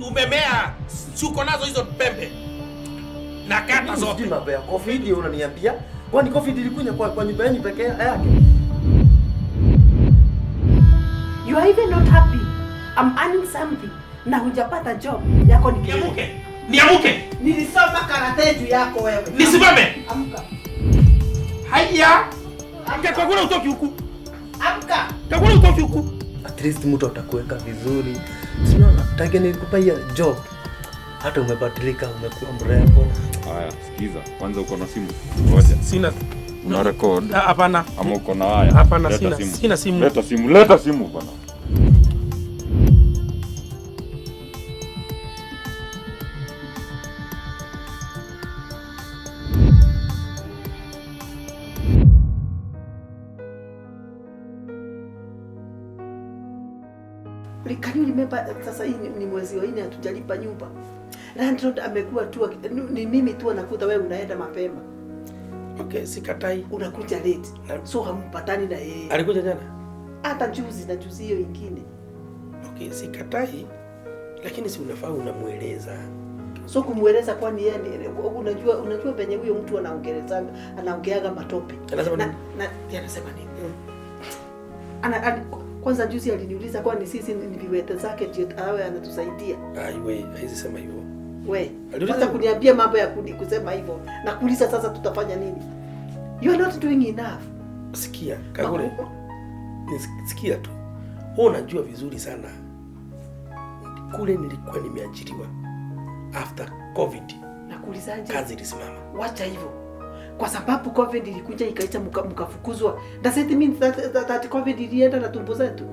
Umemea, si uko nazo hizo pembe. Na kata Mimi zote. sijui mambo ya COVID unaniambia. Kwani COVID ilikuja kwa nyumba yenu pekee yake? You are even not happy. I'm earning something na hujapata job yako ni kelele. Niamuke. Niamuke. Nilisoma karate juu yako wewe. Nisimame. Amka. Haya. Kagura utoki huku. Amka. Kagura utoki huku. At least mtu atakuweka vizuri. Si unaona? Tangia nilikupa hiyo job. Hata umebadilika, umekuwa mrembo. Haya, sikiza. Kwanza uko na simu? Ngoja. Sina. Una record Ah, hapana. ama uko na haya? Hapana, Leta sina. simu. Sina simu. Leta simu, leta simu bwana. Can you remember sasa hii ni mwezi wa 4 hatujalipa nyumba. Landlord amekuwa tu ni mimi tu anakuta wewe unaenda mapema. Okay, sikatai. Unakuja late. Na- So hampatani na yeye. Alikuja jana. Hata juzi na juzi hiyo ingine. Okay, sikatai. Lakini si unafaa unamueleza. So kumueleza kwani yeye unajua venye huyo mtu anaongelezanga, anaongeaga matope. Anasema Na, nini? na yeye anasema nini? Kwanza juzi aliniuliza kwani sisi ni viwete zake ndio awe anatusaidia. Ai we, haizi sema hivyo. We, Aliuliza kwanza kuniambia mambo ya kusema hivyo na kuuliza sasa tutafanya nini? You are not doing enough. Sikia, Kagure. Sikia tu. Wewe unajua vizuri sana. Kule nilikuwa nimeajiriwa after COVID Nakuulizaje? kazi ilisimama. Wacha hivyo. Kwa sababu COVID ilikuja ikaisha mkafukuzwa. Does it mean that COVID ilienda na tumbo zetu?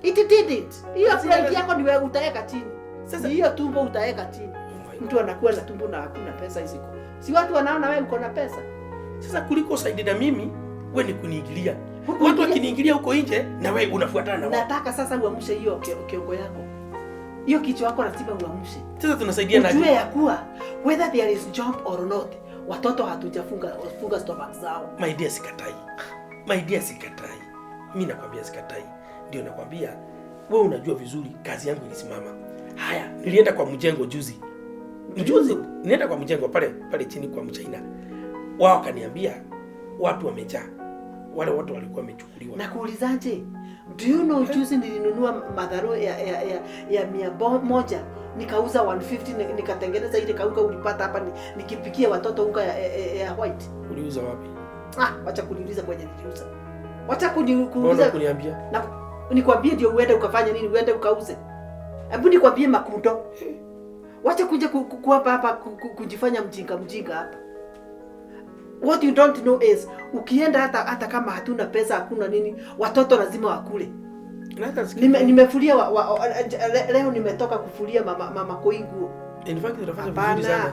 It didn't. Hiyo pride yako ni wewe utaweka chini. Sasa- hiyo tumbo utaweka chini. Oh my God. Mtu anakuwa na tumbo na hakuna pesa isiko. Si watu wanaona wewe uko na pesa. Sasa kuliko saidi na mimi, we ni kuniingilia. Huku Watu ingilia. wakiniingilia huko nje na wewe unafuatana na wao. Nataka sasa uamshe hiyo kiongo yako. Hiyo kichwa yako lazima uamshe. Sasa tunasaidia Ujue na ya kuwa whether there is job or not, watoto hatujafunga funga stomach zao. My dear, sikatai. My dear, sikatai. Mimi nakwambia sikatai. Ndio nakwambia wewe unajua vizuri kazi yangu ilisimama. Haya, nilienda kwa mjengo juzi. Juzi nilienda kwa mjengo pale pale chini kwa Mchina. Wao wakaniambia watu wamejaa. Wale watu walikuwa wamechukuliwa. Na kuulizaje? Do you know juzi nilinunua madharo ya 100 nikauza 150 nikatengeneza ile kaunga ulipata hapa nikipikia watoto unga ya white. Uliuza wapi? Ah, wacha kuniuliza kwenye niliuza. Wacha Mbona kuuliza kuniambia? na nikwambie ndio uende ukafanye nini, uende ukauze. Hebu nikwambie makundo. Wacha kuja kuapa hapa kujifanya mjinga mjinga hapa. What you don't know is ukienda hata kama hatuna pesa hakuna nini, watoto lazima wakule. Na hata sikia- Nimefulia leo nimetoka kufulia mama koi nguo. In fact unafanya vizuri sana.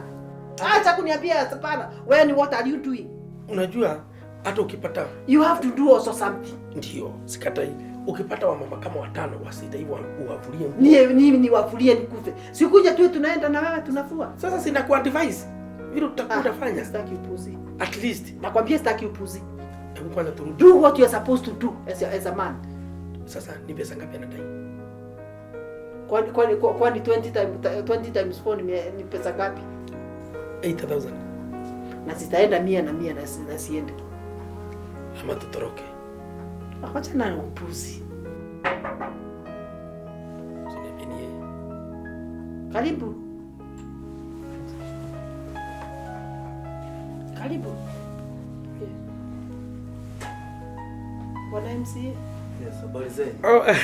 Hapana. Acha kuniambia hapana. Wewe ni what are you doing? Unajua hata ukipata You have to do also something. ndio sikatai. Ukipata wamama kama watano wa sita hivyo uwavulie nguo. Nie niwafulie nikufe. Sikuja tu tunaenda na wewe tunafua. Sasa sina ku advise vile utakuwa unafanya. Sitaki upuzi. At least Nakwambia sitaki upuzi. hebu kwanza turudi. Do what you are supposed to do as a man. Sasa ni pesa ngapi anadai? Kwani 20 times 4 ni pesa ngapi? 8000 Na zitaenda 100 na 100 na siende. ama tutoroke. Wacha na upuzi. Usiniambie ni yeye. Karibu. Karibu. Bwana MCA. Yes, habari zenu. Oh, Habari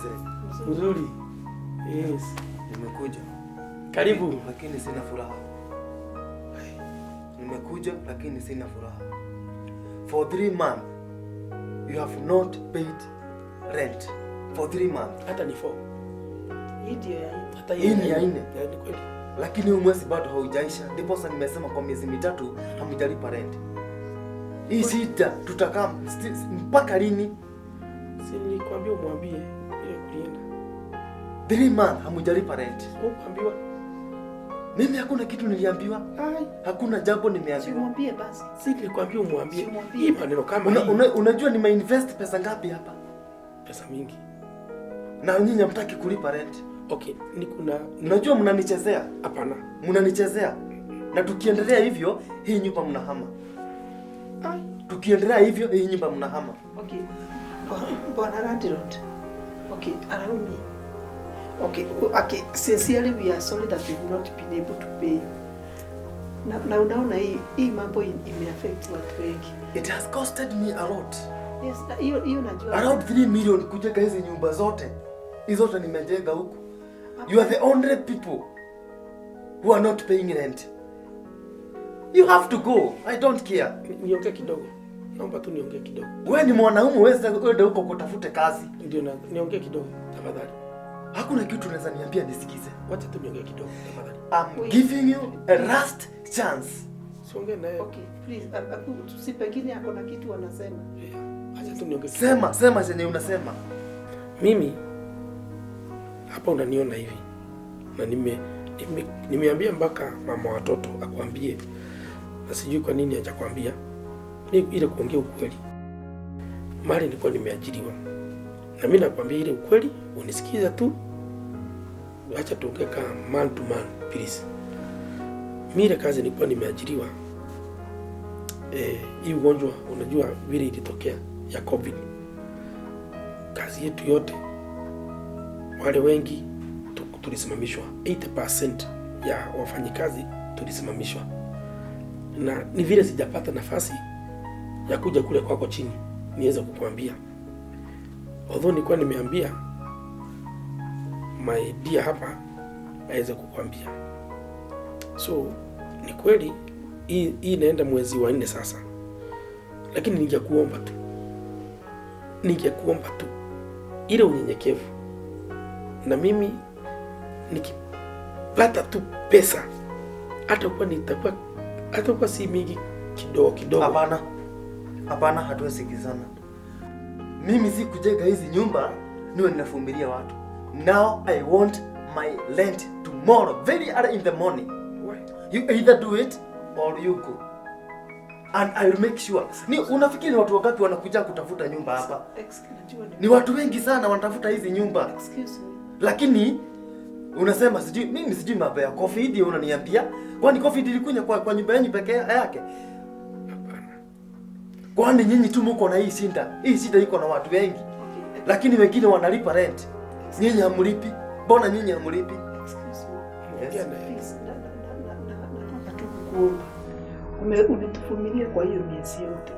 zenu. mzuri. Yes. Nimekuja Karibu. lakini sina furaha. Nimekuja lakini sina furaha. For 3 months you have not paid rent. For 3 months. Hata ni 4. Hii ndio ya nne. Hata Hii ni ya nne. Ya, ni kweli. Lakini huu mwezi bado haujaisha. Ndiposa nimesema kwa miezi mitatu hamjalipa rent. Hii shida tutakaa mpaka lini? Si nilikwambia umwambie ile kulienda. 3 months hamjalipa rent. Hukuambiwa? Mimi hakuna kitu niliambiwa. Ai, Hakuna jambo nimeambiwa. Simwambie basi. si nilikwambia umwambie. Simwambie. Hii maneno kama hii Unajua nimeinvest pesa ngapi hapa? pesa mingi. Na nyinyi hamtaki kulipa rent. Okay, ni kuna Unajua mnanichezea. Hapana. Mnanichezea. Na tukiendelea hivyo hii nyumba mnahama. Tukiendelea hivyo hii nyumba mnahama. Okay. Bwana landlord. Okay, allow me. Okay, okay, sincerely we are sorry that we've not been able to pay you. Na unaona hii mambo imeaffect watu wengi. It has costed me a lot. Yes, na hiyo najua. Around 3 million kujenga hizi nyumba zote. Hizo zote nimejenga huku. You are the only people who are not paying rent. You have to go. I don't care. Niongee kidogo. Naomba tu niongee kidogo. Wewe ni mwanaume, wewe uende huko kutafute kazi. Ndio, niongee kidogo tafadhali. Hakuna kitu unaweza niambia nisikize. Wacha tu niongee kidogo tafadhali. I'm giving you a last chance. Siongee naye. Okay, please. Si pengine ako na kitu anasema. Yeah. Acha tu niongee. Sema chenye unasema. Mimi hapa unaniona hivi. Na nimeambia mpaka mama watoto akwambie. Na sijui kwa nini hajakwambia. Mimi ile kuongea ukweli. Mali nilikuwa nimeajiriwa. Na mimi nakwambia ile ukweli, unisikiza tu. Acha tuongee kama man to man, please. Mimi ile kazi nilikuwa nimeajiriwa. Hii ugonjwa unajua vile ilitokea ya COVID. Kazi yetu yote wale wengi tulisimamishwa. 80% ya wafanyikazi tulisimamishwa. Na ni vile sijapata nafasi ya kuja kule kwako chini niweze kukuambia. Although nilikuwa nimeambia my dear hapa aweze kukuambia. So ni kweli hii inaenda mwezi wa 4 sasa. Lakini ningekuomba tu. Ningekuomba tu ile unyenyekevu. Na mimi nikipata tu pesa hata kwa nitakuwa, hata kwa si mingi kidogo kidogo. Hapana. Hapana, hatuwezi sikizana. Mimi si kujenga hizi nyumba niwe ninavumilia watu. Now I want my rent tomorrow, very early in the morning. Why? You either do it or you go. And I will make sure. Ni unafikiri watu wangapi wanakuja kutafuta nyumba hapa? Ni watu wengi sana wanatafuta hizi nyumba. Excuse me. Lakini unasema sijui mimi sijui mambo ya COVID, unaniambia kwani COVID ilikuja kwa nyumba yenu pekee yake? Hapana. Kwani nyinyi tu mko na hii shida? Hii shida iko na watu wengi. Okay. Lakini wengine wanalipa rent. Nyinyi hamlipi. Mbona nyinyi hamlipi? Excuse me. Yes. Please, nataka tu kukuomba. Umetuvumilia kwa hiyo miezi yote.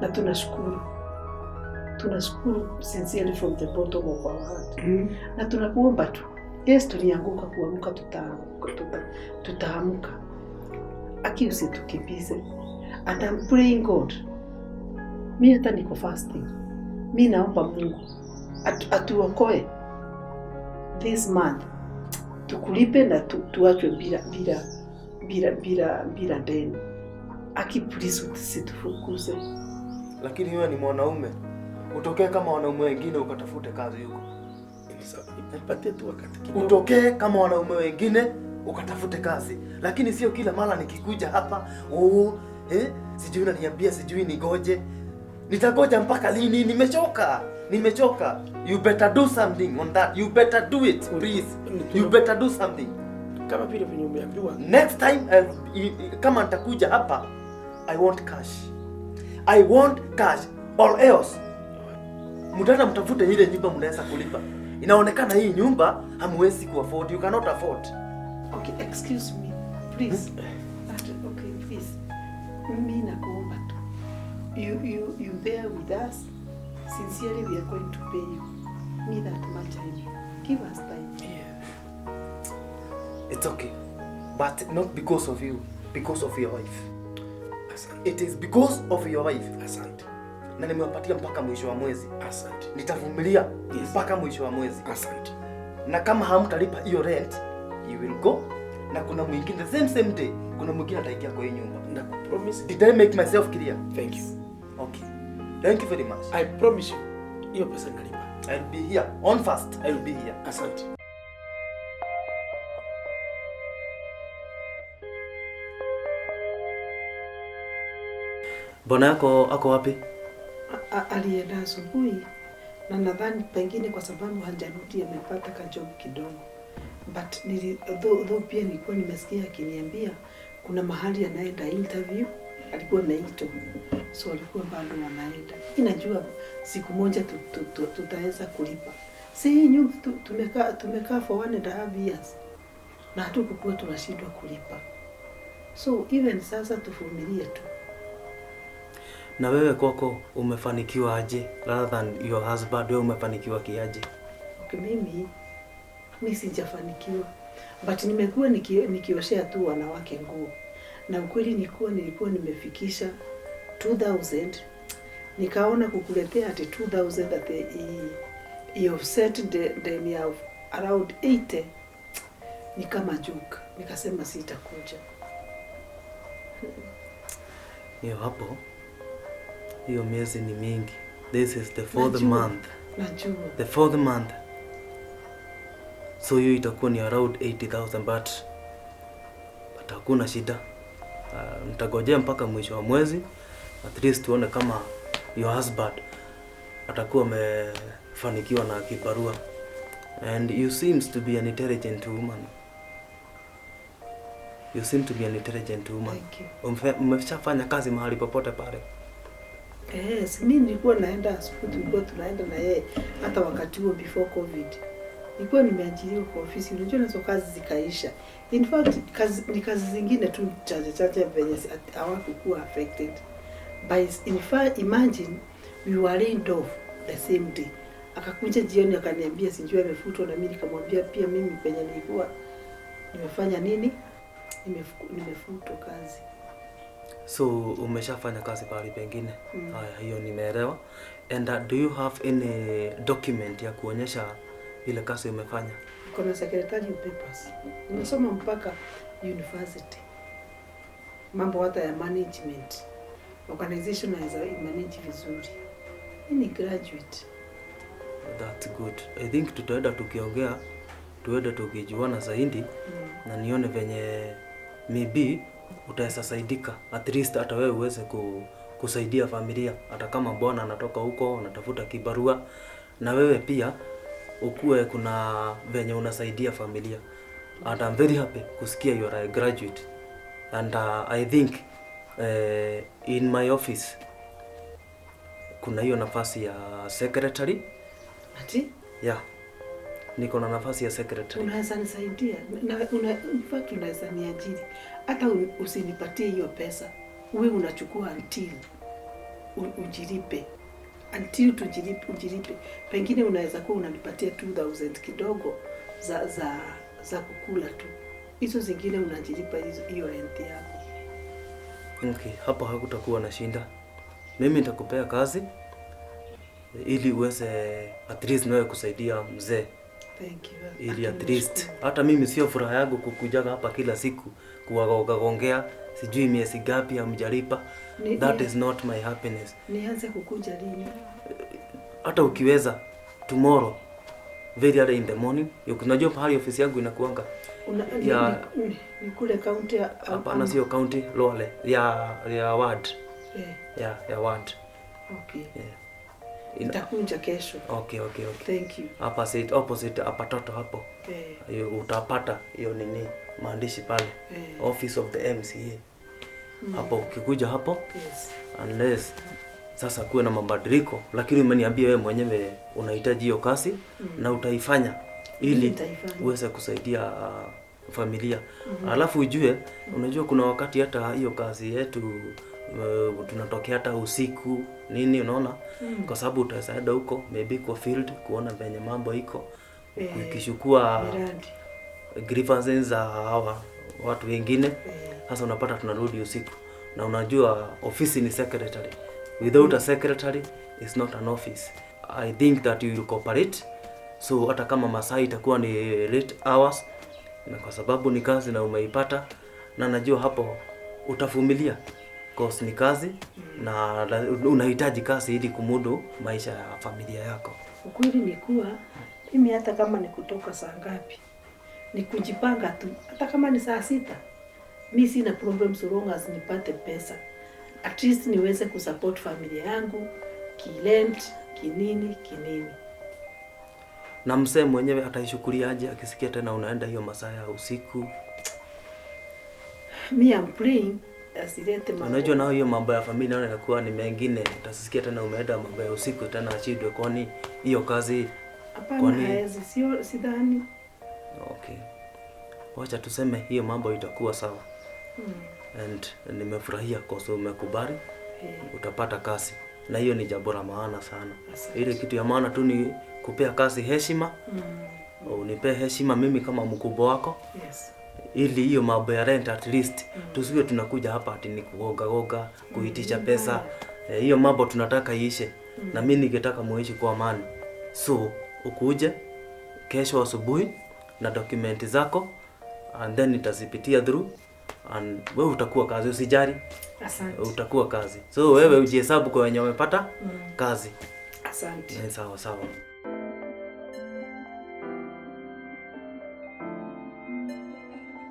Na tunashukuru. Tunashukuru sincerely from the bottom of our heart. Na tunakuomba tu. Yes, tulianguka, kuamka tutaamka. Aki usitukimbize. And I'm praying God. Mimi hata niko fasting. Mimi naomba Mungu atuokoe this month. Tukulipe na tuachwe bila deni. Aki please usitufukuze. Lakini wewe ni mwanaume. Utokee kama wanaume wengine ukatafute kazi huko. Nipatie tu wakati kidogo. Utokee kama wanaume wengine ukatafute kazi. Lakini sio kila mara nikikuja hapa, sijui unaniambia sijui nigoje. Nitagoja mpaka lini? Nimechoka. Nimechoka. You better do something on that. You better do it, please. You better do something. Kama vile venye umeambiwa. Next time kama nitakuja hapa, I want cash. I want cash or else. Mtata mtafute ile nyumba mnaweza kulipa. Inaonekana hii nyumba hamwezi ku afford. You cannot afford. Okay, excuse me. Please. Okay, please. Mimi nakuomba tu. You bear with us. Sincerely we are going to pay you. Me that much I know. Give us time. Yeah. It's okay. But not because of you, because of your wife. Asante. It is because of your wife. Asante. Na nimewapatia mpaka mwisho wa mwezi. Asante. Nitavumilia Yes. mpaka mwisho wa mwezi. Asante. Na kama hamtalipa hiyo rent, you will go. Na kuna mwingine the same day, kuna mwingine ataingia kwa hii nyumba. Na promise. Did I make myself clear? Thank you. Okay. Thank you very much. I promise you. Hiyo pesa nalipa. I'll be here. On first, I will be here. Asante. Bwana yako ako wapi? Alienda asubuhi na nadhani pengine kwa sababu hajarudi amepata kajob kidogo. But though pia nilikuwa nimesikia akiniambia kuna mahali anaenda interview, alikuwa ameitwa, so alikuwa bado anaenda. Najua siku moja tutaweza kulipa. Si hii nyumba tumekaa for 1.5 years na hatukukuwa tunashindwa kulipa, so even sasa tuvumilie tu. Na wewe kwako umefanikiwa aje? Rather than your husband, wewe umefanikiwa kiaje? Okay, mimi mi sijafanikiwa, but nimekuwa nikioshea tu wanawake nguo, na ukweli nikuwa nilikuwa nimefikisha 2000, nikaona kukuletea ati 2000 ati i offset deni ya around 80 ni kama joke, nikasema sitakuja. Hiyo hapo, hiyo miezi ni mingi. This is the fourth Najua. Month. Najua. The fourth month. So hiyo itakuwa ni around 80,000, but hakuna shida. Nitagojea mpaka mwisho wa mwezi, at least tuone kama your husband atakuwa amefanikiwa na kibarua. And you seems to be an intelligent woman. You seem to be an intelligent woman. Thank you. Umeshafanya kazi mahali popote pale? Yes, mi nilikuwa naenda asubuhi, tulikuwa tunaenda na yeye hata wakati huo before COVID. Nilikuwa nimeajiriwa kwa ofisi, unajua nazo kazi zikaisha. In fact, kazi, ni kazi zingine tu chache chache venye hawakukuwa affected. But in fact, imagine we were laid off the same day. Akakuja jioni akaniambia sijui amefutwa, na mimi nikamwambia pia mimi penye nilikuwa nimefanya nini, nimefutwa kazi. So umeshafanya kazi pahali pengine? Mm. Haya, hiyo nimeelewa. And do you have any document ya kuonyesha ile kazi umefanya? Niko na secretarial papers. Nimesoma mpaka university. Mambo hata ya management. Organization naweza manage vizuri. Mimi ni graduate. That's good. I think tutaenda tukiongea, tuende tukijuana zaidi na nione venye maybe utaweza saidika, at least hata wewe uweze kusaidia familia, hata kama bwana anatoka huko anatafuta kibarua, na wewe pia ukuwe kuna venye unasaidia familia. And I'm very happy kusikia you are a graduate, and I think in my office kuna hiyo nafasi ya secretary. Ati Yeah, niko na nafasi ya secretary. Unaweza nisaidia na in fact unaweza niajiri hata usinipatie hiyo pesa, uwe unachukua until ujilipe, until tujilipe, ujilipe. Pengine unaweza kuwa unanipatia 2000 kidogo za kukula tu, hizo zingine unajilipa hiyo rent yako. Okay, hapo hakutakuwa na shinda. Mimi nitakupea kazi ili uweze at least nawe kusaidia mzee, Thank you. ili Hata at least nashukuru. hata mimi sio furaha yangu kukujaga hapa kila siku kuwagongea, sijui miezi gapi hamjalipa. That is not my happiness. Nianze kukuja lini? Hata ukiweza tomorrow very early in the morning, unajua pahali ofisi yangu inakuanga? Ni kule county Hapana, sio county, Lole ya ward. Ya ward. Okay. Yeah. Nitakuja kesho. Okay. Thank you. Hapa sit opposite hapa toto hapo. Hiyo utapata hiyo nini maandishi pale. Office of the MCA. Hapo ukikuja hapo, unless sasa kuwe na mabadiliko, lakini umeniambia wewe mwenyewe unahitaji hiyo kazi na utaifanya ili Nitaifanya. uweze kusaidia familia. Alafu ujue, unajua kuna wakati hata hiyo kazi yetu tunatokea hata usiku nini, unaona, kwa sababu utaweza enda huko maybe kwa field kuona venye mambo iko, ukishukua Miradi. grievances za hawa watu wengine. Sasa unapata tunarudi usiku, na unajua ofisi ni secretary. Without a secretary is not an office. I think that you will cooperate, so hata kama masaa itakuwa ni late hours, na kwa sababu ni kazi na umeipata, na najua hapo utavumilia, cause ni kazi na unahitaji kazi ili kumudu maisha ya familia yako. Ukweli ni kuwa mimi hata kama ni kutoka saa ngapi, ni kujipanga tu. Hata kama ni saa 6, mi sina problem so long as nipate pesa, at least niweze kusupport familia yangu kirent, kinini kinini. Na mzee mwenyewe ataishukuliaje akisikia tena unaenda hiyo masaa ya usiku? Me, I'm praying asilete mambo. Unajua nao hiyo mambo ya familia naona inakuwa ni mengine. Utasikia tena umeenda mambo ya usiku tena ashindwe, kwani hiyo kazi Hapana, kwani haezi, sio, sidhani. Okay. Wacha tuseme hiyo mambo itakuwa sawa. And nimefurahia kwa sababu umekubali utapata kazi, na hiyo ni jambo la maana sana. Asante. Ile kitu ya maana tu ni kupea kazi heshima. Unipee heshima mimi kama mkubwa wako. Yes. Ili hiyo mambo ya rent at least tusiwe tunakuja hapa ati ni kugoga goga kuitisha pesa. Hiyo mambo tunataka iishe. Na mimi ningetaka muishi kwa amani. So ukuje kesho asubuhi na dokumenti zako and then nitazipitia through and wewe utakuwa kazi, usijali. Asante. Utakuwa kazi. So wewe ujihesabu kwa wenye wamepata kazi. Asante. Sawa sawa.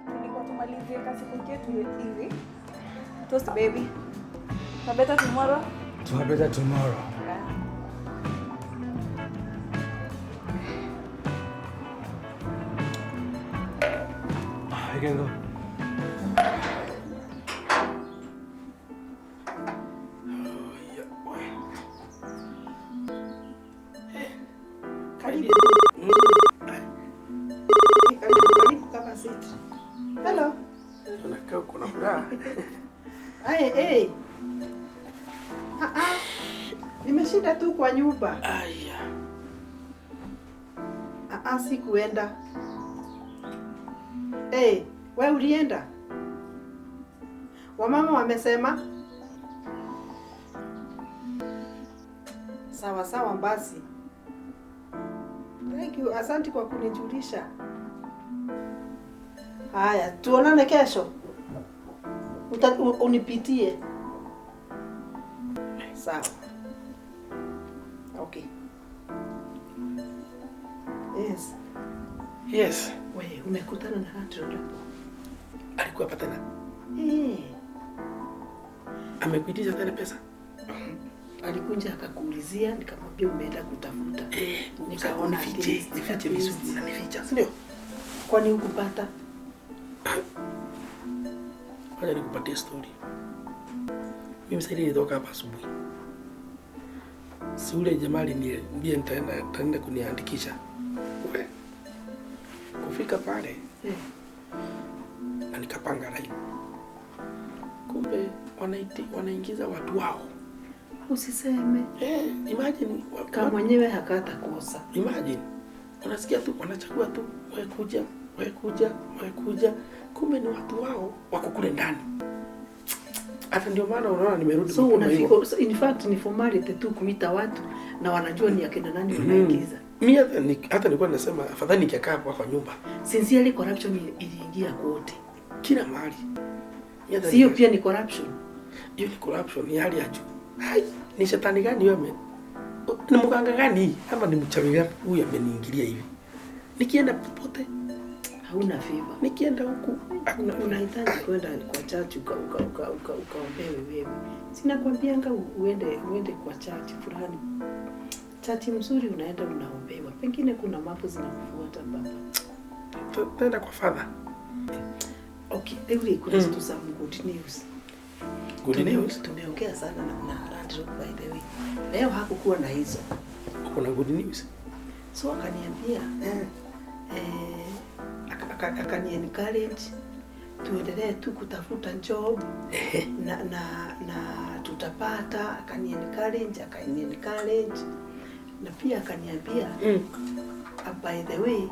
Tulikuwa tumalizie kasi ketu hivi. Toast baby. Na better tomorrow. To better tomorrow. Yeah. You can go. Karibu. Karibu kama sit. Hello. Unakaa uko na furaha. Hey, hey. Ah, ah. Nimeshinda tu kwa nyumba. Aya. Ah, ah, sikuenda. Hey, wewe ulienda? Wamama wamesema? Sawa sawa basi. Thank you, asante kwa kunijulisha. Haya, tuonane kesho. Unipitie. Sawa. Okay. Yes. Yes. We, umekutana na Landlord hapo? Alikuwa hapa tena? Eh. Amekuitisha tena pesa? Alikuja akakuulizia, nikamwambia umeenda kutafuta. Nikaona nifiche vizuri, unanificha, si ndio? Kwani hukupata? Wacha nikupatie story. Mimi sasa nilitoka hapa asubuhi. Si ule jamaa aliniambia nitaenda kuniandikisha. We. Kufika pale na nikapanga line. Kumbe wanaingiza watu wao. Usiseme. Imagine kama mwenyewe hakata kosa. Imagine. Unasikia tu wanachagua tu wewe kuja, wewe kuja, wewe kuja. Kumbe ni watu wao wako kule ndani. Hata ndio maana unaona nimerudi. So unafika, so in fact ni formality tu kuita watu na wanajua ni akina nani wanaingiza. Mimi hata nilikuwa nasema afadhali nikikaa hapa kwa nyumba. Sincerely corruption iliingia kote. Kila mahali. Sio pia ni corruption. Hiyo ni corruption, ni hali ya juu. Hai, ni shetani gani yeye ame? Ni mganga gani ama ni mchawi gani huyu ameniingilia hivi? Nikienda popote hauna favor. Nikienda huku unahitaji kwenda kwa church ukaombewe wewe. Sina kwambianga uende kwa church fulani. Church mzuri unaenda unaombewa. Pengine kuna mambo zinakufuata baba. Tenda kwa father. Okay, there is to some good news. Good news. Tumeongea sana na Landlord by the way. Leo hakukuwa na hizo. Kuna good news. So akaniambia akani encourage tuendelee tu kutafuta job na tutapata. Akani encourage na pia akaniambia by the way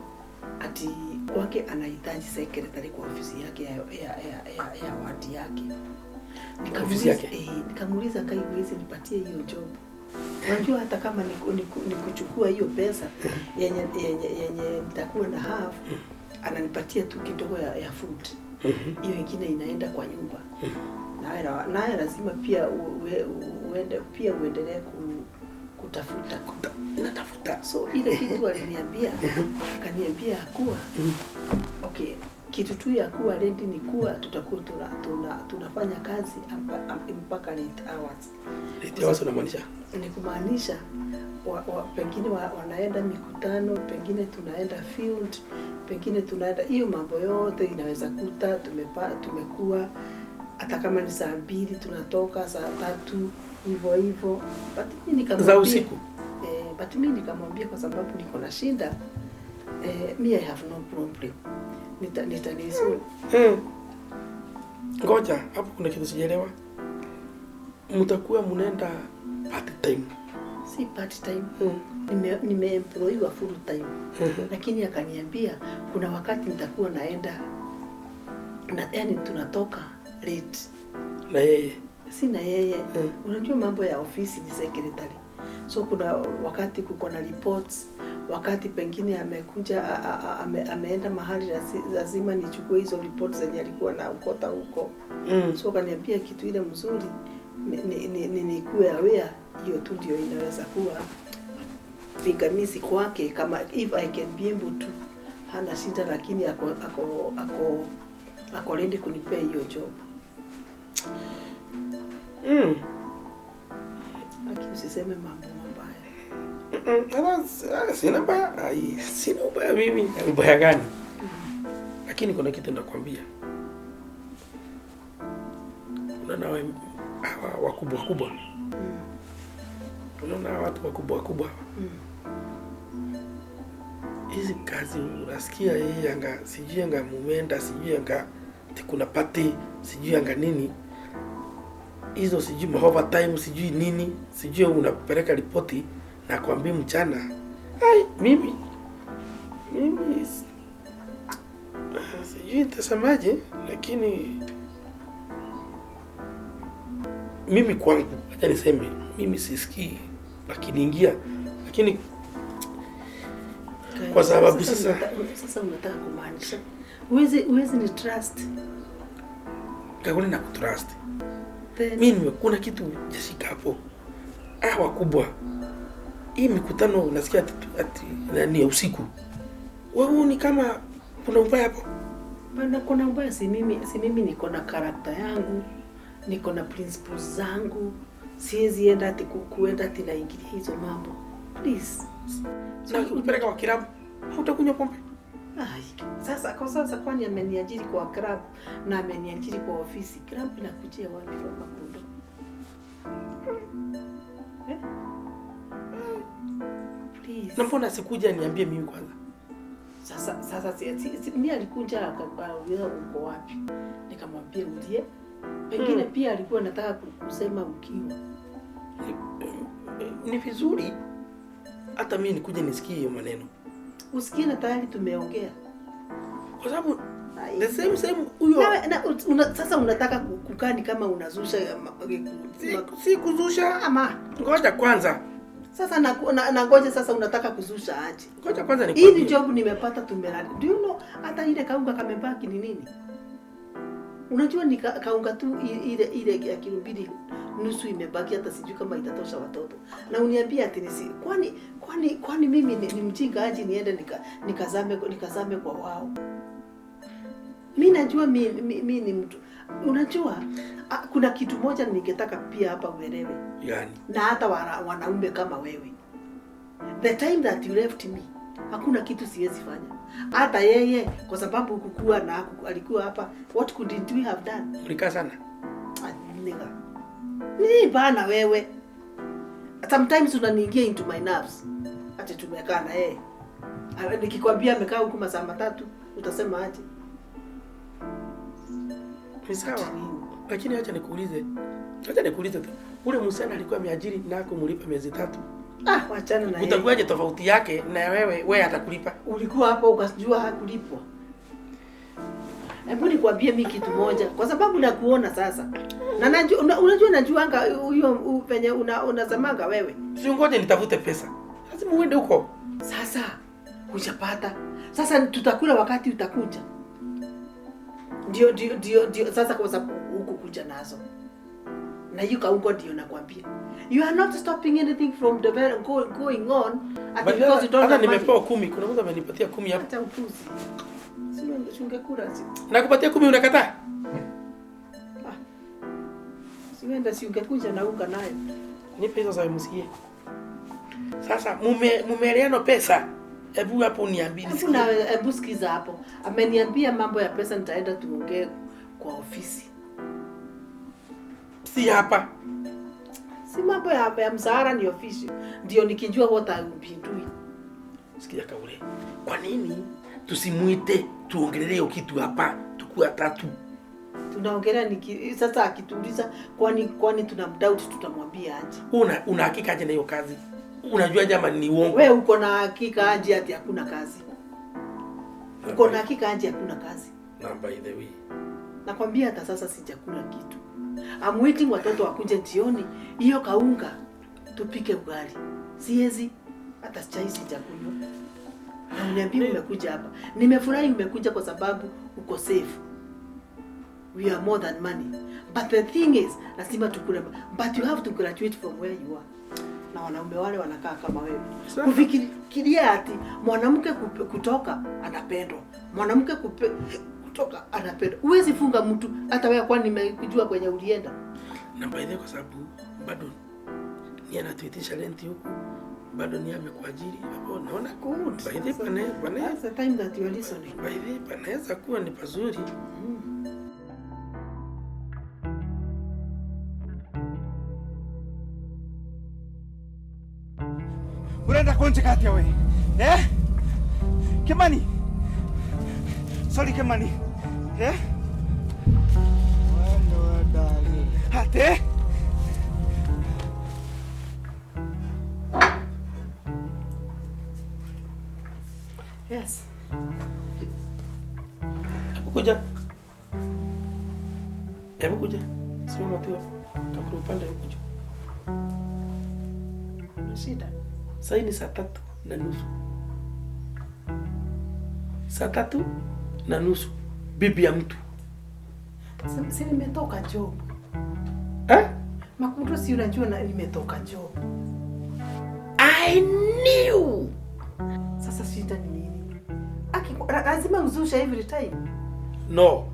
ati kwake anahitaji secretary kwa ofisi yake ya wadi yake. Nikamuuliza kai huwezi nipatie hiyo job. Unajua hata kama ni kuchukua hiyo pesa yenye nitakuwa na half, ananipatia tu kidogo ya food. Hiyo ingine inaenda kwa nyumba. Naye lazima pia uende pia uendelee kutafuta. Natafuta. So ile kitu aliniambia, akaniambia kuwa okay, Kitu tu ya kuwa ready ni kuwa tutakuwa tunafanya kazi mpaka late hours. Late hours unamaanisha? Ni kumaanisha pengine wanaenda mikutano, pengine tunaenda field, pengine tunaenda hiyo mambo yote inaweza kuta tumekuwa hata kama ni saa 2 tunatoka saa 3 hivyo hivyo. But mimi nikamwambia za usiku. But mimi nikamwambia kwa sababu niko na shida, me I have no problem. Nitanisu. Ngoja, hapo kuna kitu sijaelewa. Mtakuwa mnaenda part time. Si part time. Nimeemployiwa full time. Lakini akaniambia kuna wakati nitakuwa naenda na yani tunatoka late. Na yeye? Si na yeye. Unajua mambo ya ofisi ni secretary. So kuna wakati kuko na reports, wakati pengine amekuja ameenda mahali lazima nichukue hizo reports zenye alikuwa na ukota huko. So akaniambia kitu ile mzuri ni nikuwe aware, hiyo tu ndio inaweza kuwa pingamizi kwake, kama if I can be able to, hana shida, lakini ako ready kunipea hiyo job. Lakini usiseme mambo mabaya. Sina ubaya. Sina ubaya mimi. Ubaya gani? Lakini kuna kitu nakwambia. Unaona hawa wakubwa wakubwa. Unaona watu wakubwa wakubwa. Hizi kazi unasikia hii anga, sijui anga mumenda, sijui anga kuna party, sijui anga nini. Hizo sijui overtime, sijui nini, sijui unapeleka ripoti na kuambia mchana. Ai, mimi sijui nitasemaje, lakini mimi kwangu, acha niseme, mimi sisikii lakini ingia, lakini kwa sababu sasa unataka kumaanisha uwezi ni trust. Kakuni na kutrust. Mimi kuna kitu jashika hapo. Wakubwa. Hii mikutano unasikia ati nani ya usiku. Wewe ni kama kuna ubaya hapo. Bana, kuna ubaya. Si mimi niko na character yangu, niko na principles zangu. Siwezi enda ati kuenda ati naingilia hizo mambo. Please. Na ukipeleka kwa club, hautakunywa pombe. Ai, sasa kwa sasa kwani ameniajiri kwa club na ameniajiri kwa ofisi. Club inakujia wapi kwa Makundo? Please. Na mbona sikuja niambie mimi kwanza? Sasa mimi alikuja akauliza uko wapi? Nikamwambia ulie. Pengine pia alikuwa anataka kusema ukiwa. Ni vizuri hata mimi nikuje nisikie hiyo maneno. Usikie na tayari tumeongea. Kwa sababu the same huyo. Sasa unataka kukaa ni kama unazusha. Si kuzusha ama. Ngoja kwanza. Sasa na ngoja sasa unataka kuzusha aje? Ngoja kwanza nikwambie. Hii ni job nimepata tumelala. Do you know hata ile kaunga kamebaki ni nini? Unajua ni kaunga tu ile ya kilo 2.5 imebaki, hata sijui kama itatosha watoto. Na uniambia ati nisi kwani mimi ni mjinga aje niende nikazame kwa wao? Mimi najua mimi ni mtu. Unajua kuna kitu moja ningetaka pia hapa uelewe. Yani. Na hata wanaume kama wewe. The time that you left me, hakuna kitu siwezi fanya. Hata yeye kwa sababu kukua na alikuwa hapa, what couldn't we have done? Ulikaa sana. Nigga. Ni bana wewe. Sometimes unaniingia into my nerves. Ati tumekaa na yeye. Nikikwambia amekaa huku masaa 3, utasema aje? Ni sawa. Lakini acha nikuulize. Acha nikuulize tu. Ule msichana alikuwa ameajiri na kumlipa miezi 3. Wachana na yeye. Utakuwaje tofauti yake na wewe atakulipa? Ulikuwa hapo ukajua hakulipwa. Hebu nikwambie mimi kitu moja kwa sababu nakuona sasa. Na najua unajua najuanga huyo penye unazamanga wewe. Si ngoje nitafute pesa. Lazima uende huko. Sasa hujapata. Sasa tutakula wakati utakuja. Ndio sasa kwa sababu huko kuja nazo. Na hiyo kaungo ndio nakwambia. You are not stopping anything from the going on at because you don't have money. Nimepewa 10, kuna mtu amenipatia 10 hapo. Hata upuzi. Sio Si ungekula si. Nakupatia 10 unakataa? Siwenda si ungekuja na unga nayo. Nipe hizo za MCA. Sasa mumeeleano pesa. Hebu hapo niambie. Hebu na hebu sikiza hapo. Ameniambia mambo ya pesa, nitaenda tuongee kwa ofisi. Si hapa. Si mambo ya mshahara ni ofisi. Ndio nikijua what I will be doing. Sikia Kaule. Kwa nini tusimuite tuongelee hiyo kitu hapa tukuwa tatu? Tunaongelea sasa akituuliza kwani tunamdoubt tutamwambia aje? Una hakika aje na hiyo kazi? Unajua jamaa ni uongo. Wewe uko na hakika aje ati hakuna kazi? Uko na hakika aje hakuna kazi? Na by the way, nakwambia hata sasa sijakula kitu. I'm waiting watoto wakuje jioni, hiyo kaunga tupike ugali. Siwezi hata chai sijakunywa. Na uniambie umekuja hapa. Nimefurahi umekuja kwa sababu uko safe. We are more than money. But the thing is, lazima tukule. But you have to graduate from where you are. Na wanaume wale wanakaa kama wewe. Kufikiria ati mwanamke kutoka anapendwa. Mwanamke kutoka anapendwa. Huwezi funga mtu hata wewe, kwani nimekujua kwenye ulienda. Na by the way, kwa sababu bado ni anatuitisha rent huku. Bado ni amekuajiri hapo, naona good. By the way, that's the time that you are listening. By the way, panaweza kuwa ni pazuri. Unaenda kunje kati ya wewe. Eh? Kimani. Sorry Kimani. Eh? Ate? Yes. Hebu kuja. Hebu kuja. Simama tu hapo. Takuru upande huko juu. Shida. Sasa ni 3:30. 3:30. Bibi ya mtu. Si nimetoka job. Eh? Makundo si unajua na nimetoka job. I knew. Sasa shida ni nini? Lazima uzushe every time. No.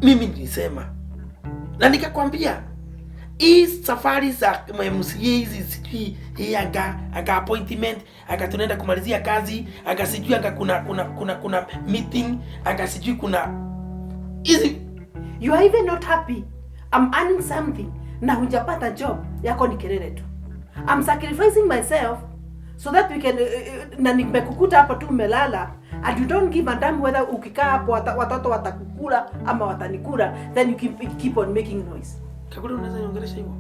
Mimi nilisema. Na nikakwambia hii safari za MCA hizi sijui hii anga appointment, anga tunaenda kumalizia kazi, anga sijui anga kuna meeting, anga sijui kuna hizi. You are even not happy. I'm earning something na hujapata job yako ni kelele tu. I'm sacrificing myself so that we can na nimekukuta hapo tu umelala and you don't give a damn whether ukikaa hapo watoto watakukula ama watanikula, then you keep on making noise. Kakule, unaweza niongelesha hivyo?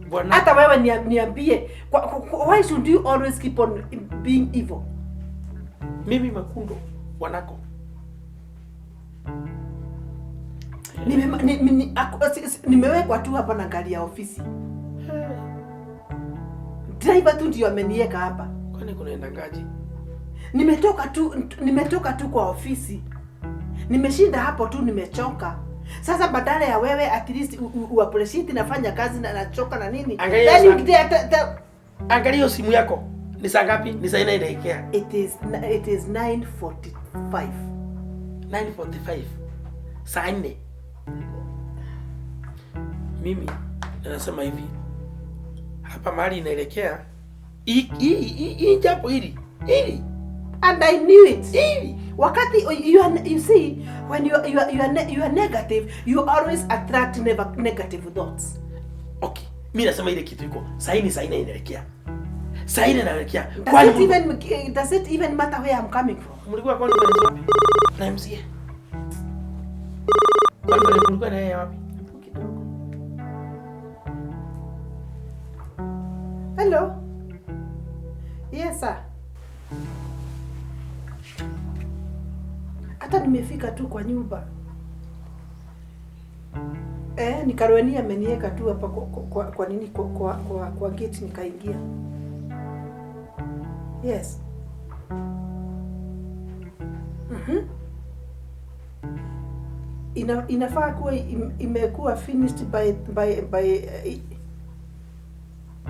Bwana. Hata wewe niambie, why should you always keep on being evil? Mimi Makundo wanako. Nimewekwa tu hapa na gari ya ofisi. Driver tu ndio ameniweka hapa. Kwani kunaenda ngaji? Nimetoka tu kwa ofisi. Nimeshinda hapo tu, nimechoka. Sasa badala ya wewe at least u appreciate nafanya kazi na nachoka na nini. Angalia Then you angalia simu yako. Ni saa ngapi? Ni saa 9 inaelekea. It is 9:45. 9:45. Saa 4. Mimi nasema hivi. Hapa mahali inaelekea hii japo hili. Hili. And I knew it. Wakati you see when you are negative, you always attract negative thoughts. Okay. Mimi nasema ile kitu iko. Saa hii saa 9 inaelekea. Saa 9 inaelekea. Does it even matter where I'm coming from? Mlikuwa kwani wapi? Na MCA. Kwani mlikuwa na yeye wapi? Kidogo. Hello. Yes sir. Hata nimefika tu kwa nyumba. Nikaruenia ameniweka tu hapa kwa nini kwa gate nikaingia. Yes. Inafaa kuwa imekuwa finished by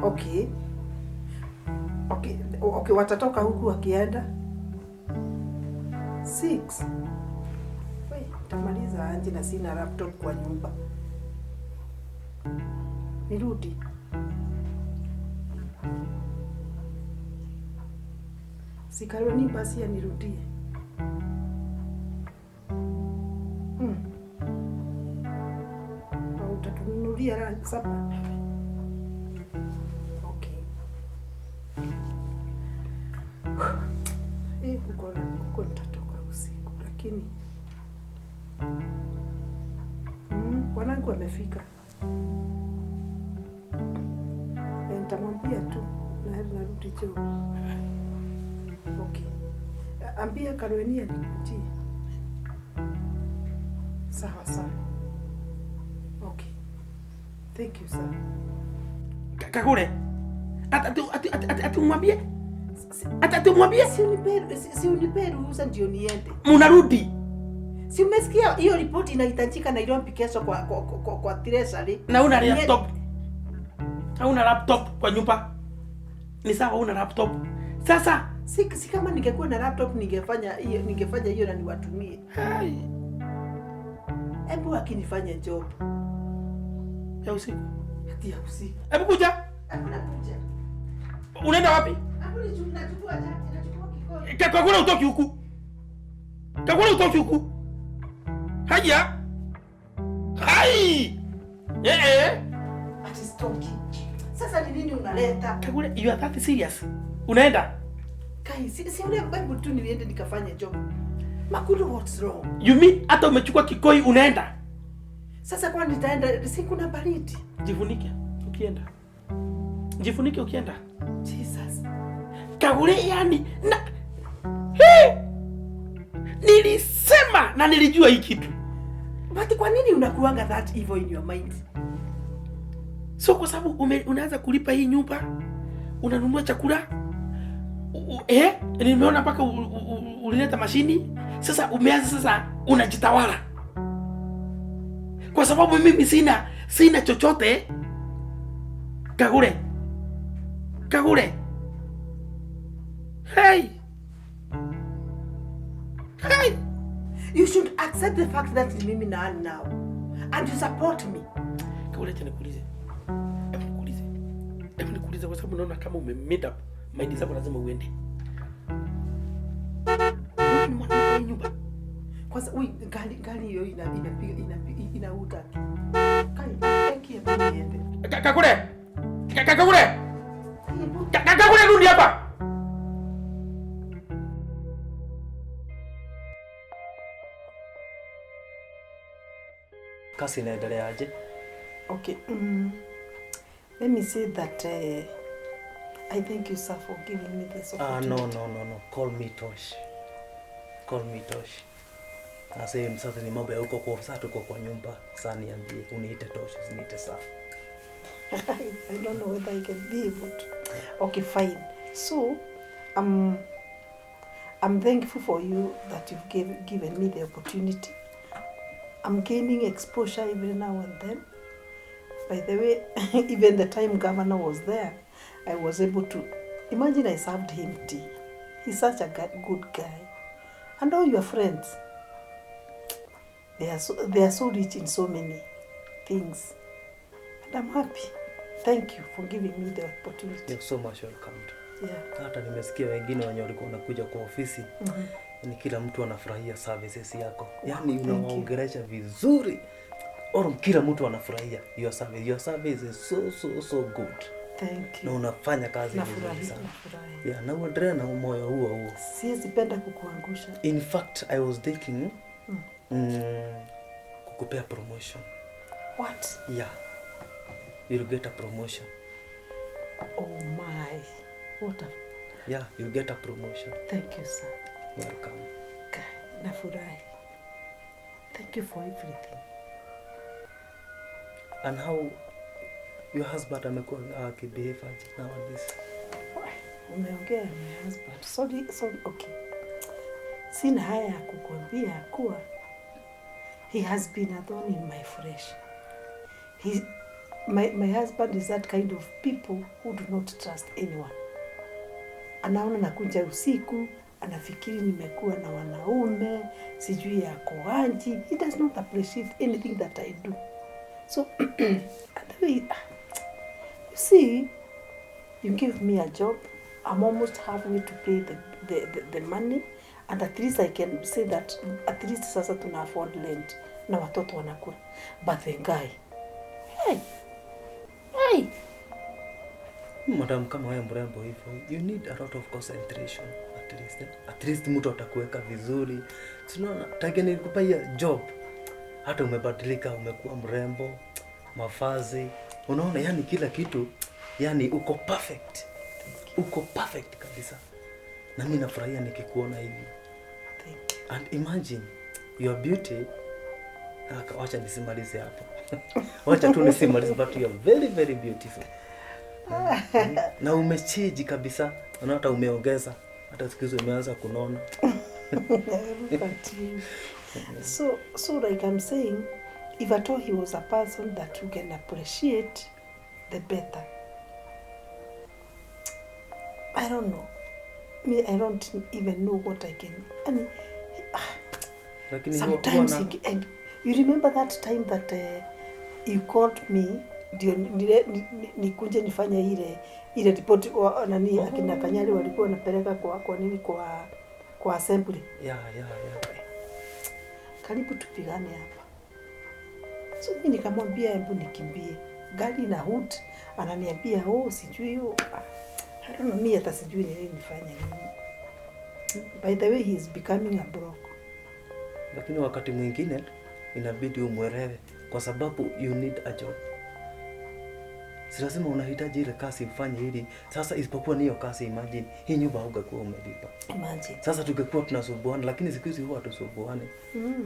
okay. Okay, watatoka huku wakienda 6. Nitamaliza aje na sina laptop kwa nyumba? Nirudi. Si Karoni basi anirudie. Au utatununulia sapa? Okay. Huko nitatoka usiku, lakini wanangu wamefika. Nitamwambia tu na narudi jioni. Okay. Ambia Karweni anikujie. Sawa sawa. Okay. Thank you sir. Kagure. Ati umwambie? Ati umwambie? Si unipe ruhusa ndio niende. Munarudi. Si umesikia hiyo ripoti inahitajika Nairobi kesho kwa treasury. Na una laptop. Hauna laptop kwa nyumba. Ni sawa una laptop. Sasa si kama ningekuwa na laptop ningefanya hiyo na niwatumie. Hai. Hebu akinifanya job ya usiku. Hati ya usiku. Hebu kuja. Hebu nakuja. Unaenda wapi? Hebu nachukua chati, nachukua kikoi. Kagure utoki huku. Kagure utoki huku. Haya. Hai. Ati stoki. Sasa ni nini unaleta? Kagure, you are that serious? Unaenda? Kai, si ule hebu tu niende nikafanye job. Makundo, what's wrong? You mean hata umechukua kikoi unaenda? Sasa kwa nitaenda si kuna baridi. Jifunike ukienda. Jifunike ukienda. Jesus. Kagure yani na hey! Nilisema na nilijua hii kitu. But kwa nini unakuanga that evil in your mind? So kwa sababu unaanza kulipa hii nyumba, unanunua chakula, nimeona mpaka ulileta mashini. Sasa umeanza sasa unajitawala. Kwa sababu mimi sina chochote. Kagure. Kagure. Hey. Hey. You should accept the fact that it's mimi na now and you support me. Kagure, acha nikuulize. Hebu nikuulize kwa sababu naona kama ume made up mind zako lazima uende. Wewe ni mwana wa nyumba. Kwanza gari hiyo inapiga inauta. Kai, eki niende. Kagure. Kagure. Kagure rudi hapa. Kazi inaendelea aje? Okay. Let me say that I thank you, sir, for giving me this opportunity. No. Call me Tosh. Call me Tosh. Sasa sasa ni mambo ya huko kwa sasa tuko kwa nyumba. Sasa niambie uniite Tosh, usiniite sir. I don't know whether I can be able to. Okay, fine. So, I'm thankful for you that you've given me the opportunity. I'm gaining exposure every now and then. By the way, even the time governor was there, I was able to, imagine I served him tea. He's such a good guy. And all your friends, they are so rich in so many things. And I'm happy. Thank you for giving me the opportunity. You're so much welcome. Yeah. Hata nimesikia wengine wenye walikuwa wanakuja kwa ofisi. Ni kila mtu anafurahia services yako. Yaani unawaongelesha vizuri. Or kila mtu anafurahia your service. Your service is so good. Thank you. Na unafanya kazi vizuri sana. Yeah, na uendelee na moyo huo huo. Siwezi penda kukuangusha. In fact, I was thinking kukupea promotion. What? Yeah. You'll get a promotion. Oh my. What a... Yeah, you'll get a promotion. Thank you, sir. Welcome. Nafurahi. Thank you for everything. And how your husband amekuwa akibehave aje nowadays? Umeongea my husband. Sorry, okay. Sina haya ya kukuambia kuwa he has been a thorn in my flesh. My husband is that kind of people who do not trust anyone. Anaona nakuja usiku, Anafikiri nimekuwa na wanaume, sijui yako aje. He does not appreciate anything that I do. So, and the way, you see, you give me a job, I'm almost halfway to pay the money, and at least I can say that at least sasa tuna afford rent na watoto wanakula. But the guy, hey, hey, Madam, kama wewe mrembo hivyo, you need a lot of concentration at least. Eh? At least mtu atakuweka vizuri. Tunaona tangia nilikupa hiyo job, hata umebadilika, umekuwa mrembo, mavazi, unaona, yani kila kitu, yani uko perfect, uko perfect kabisa, na mimi nafurahia nikikuona hivi. Thank you. And imagine your beauty. Wacha nisimalize hapo. Wacha tu nisimalize, but you are very very beautiful. Na umechange kabisa, na hata umeongeza, hata siku hizi umeanza kunona. Look at you. So like I'm saying, if at all he was a person that you can appreciate, the better. I don't know. Me, I don't even know what I can. And Lakini huwa sometimes, and you remember that time that you called me ndio nikuje nifanye ile ripoti nani akina Kanyari walikuwa wanapeleka kwa nini kwa assembly. Yeah. Karibu tupigane hapa. So mimi nikamwambia hebu nikimbie. Gari na hood, ananiambia oh sijui oh. I don't know, mimi hata sijui ni nini nifanye nini. By the way, he is becoming a broke. Lakini wakati mwingine inabidi umwelewe kwa sababu you need a job. Si lazima unahitaji ile kazi ufanye ili sasa, isipokuwa ni hiyo kazi, imagine hii nyumba haungekuwa umelipa. Imagine. Sasa tungekuwa tunasumbuana, lakini siku hizi huwa hatusumbuane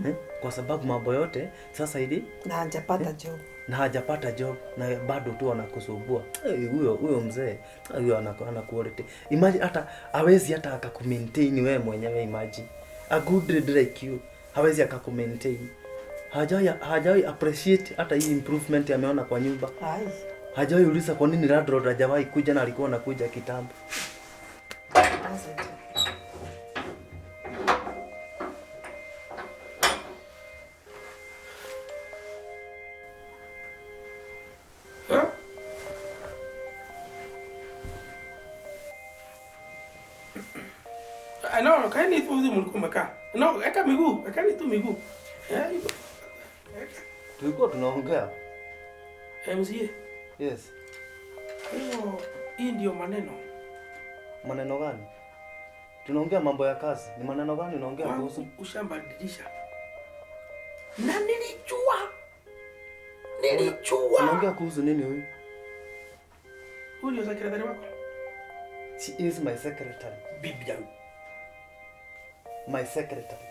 eh? Kwa sababu mambo yote sasa ili Na hajapata job. Na hajapata job na bado tu anakusumbua. Eh, huyo mzee huyo ana quality. Imagine hata hawezi hata akakumaintain wewe mwenyewe, imagine. A good lady like you hawezi akakumaintain. Hajawahi appreciate hata hii improvement ameona kwa nyumba. Ai. Hajawahi uliza kwa nini landlord hajawahi kuja na alikuwa anakuja kitambo. Doesn't. Huh? Ah, no, kaeni hivyo hivyo mlikuwa mmekaa. No, weka miguu, wekani tu miguu. Eh, hivyo. Weka. Tulikuwa tunaongea. Eh, mzie. Yes. Hiyo hii ndio maneno. Maneno gani? Tunaongea mambo ya kazi. Ni maneno gani unaongea kuhusu? Kwangu ushambadilisha. Na nilijua. Nilijua. Unaongea kuhusu nini huyu? Huyu ndio secretary wako? She is my secretary. Bibi yangu. My secretary.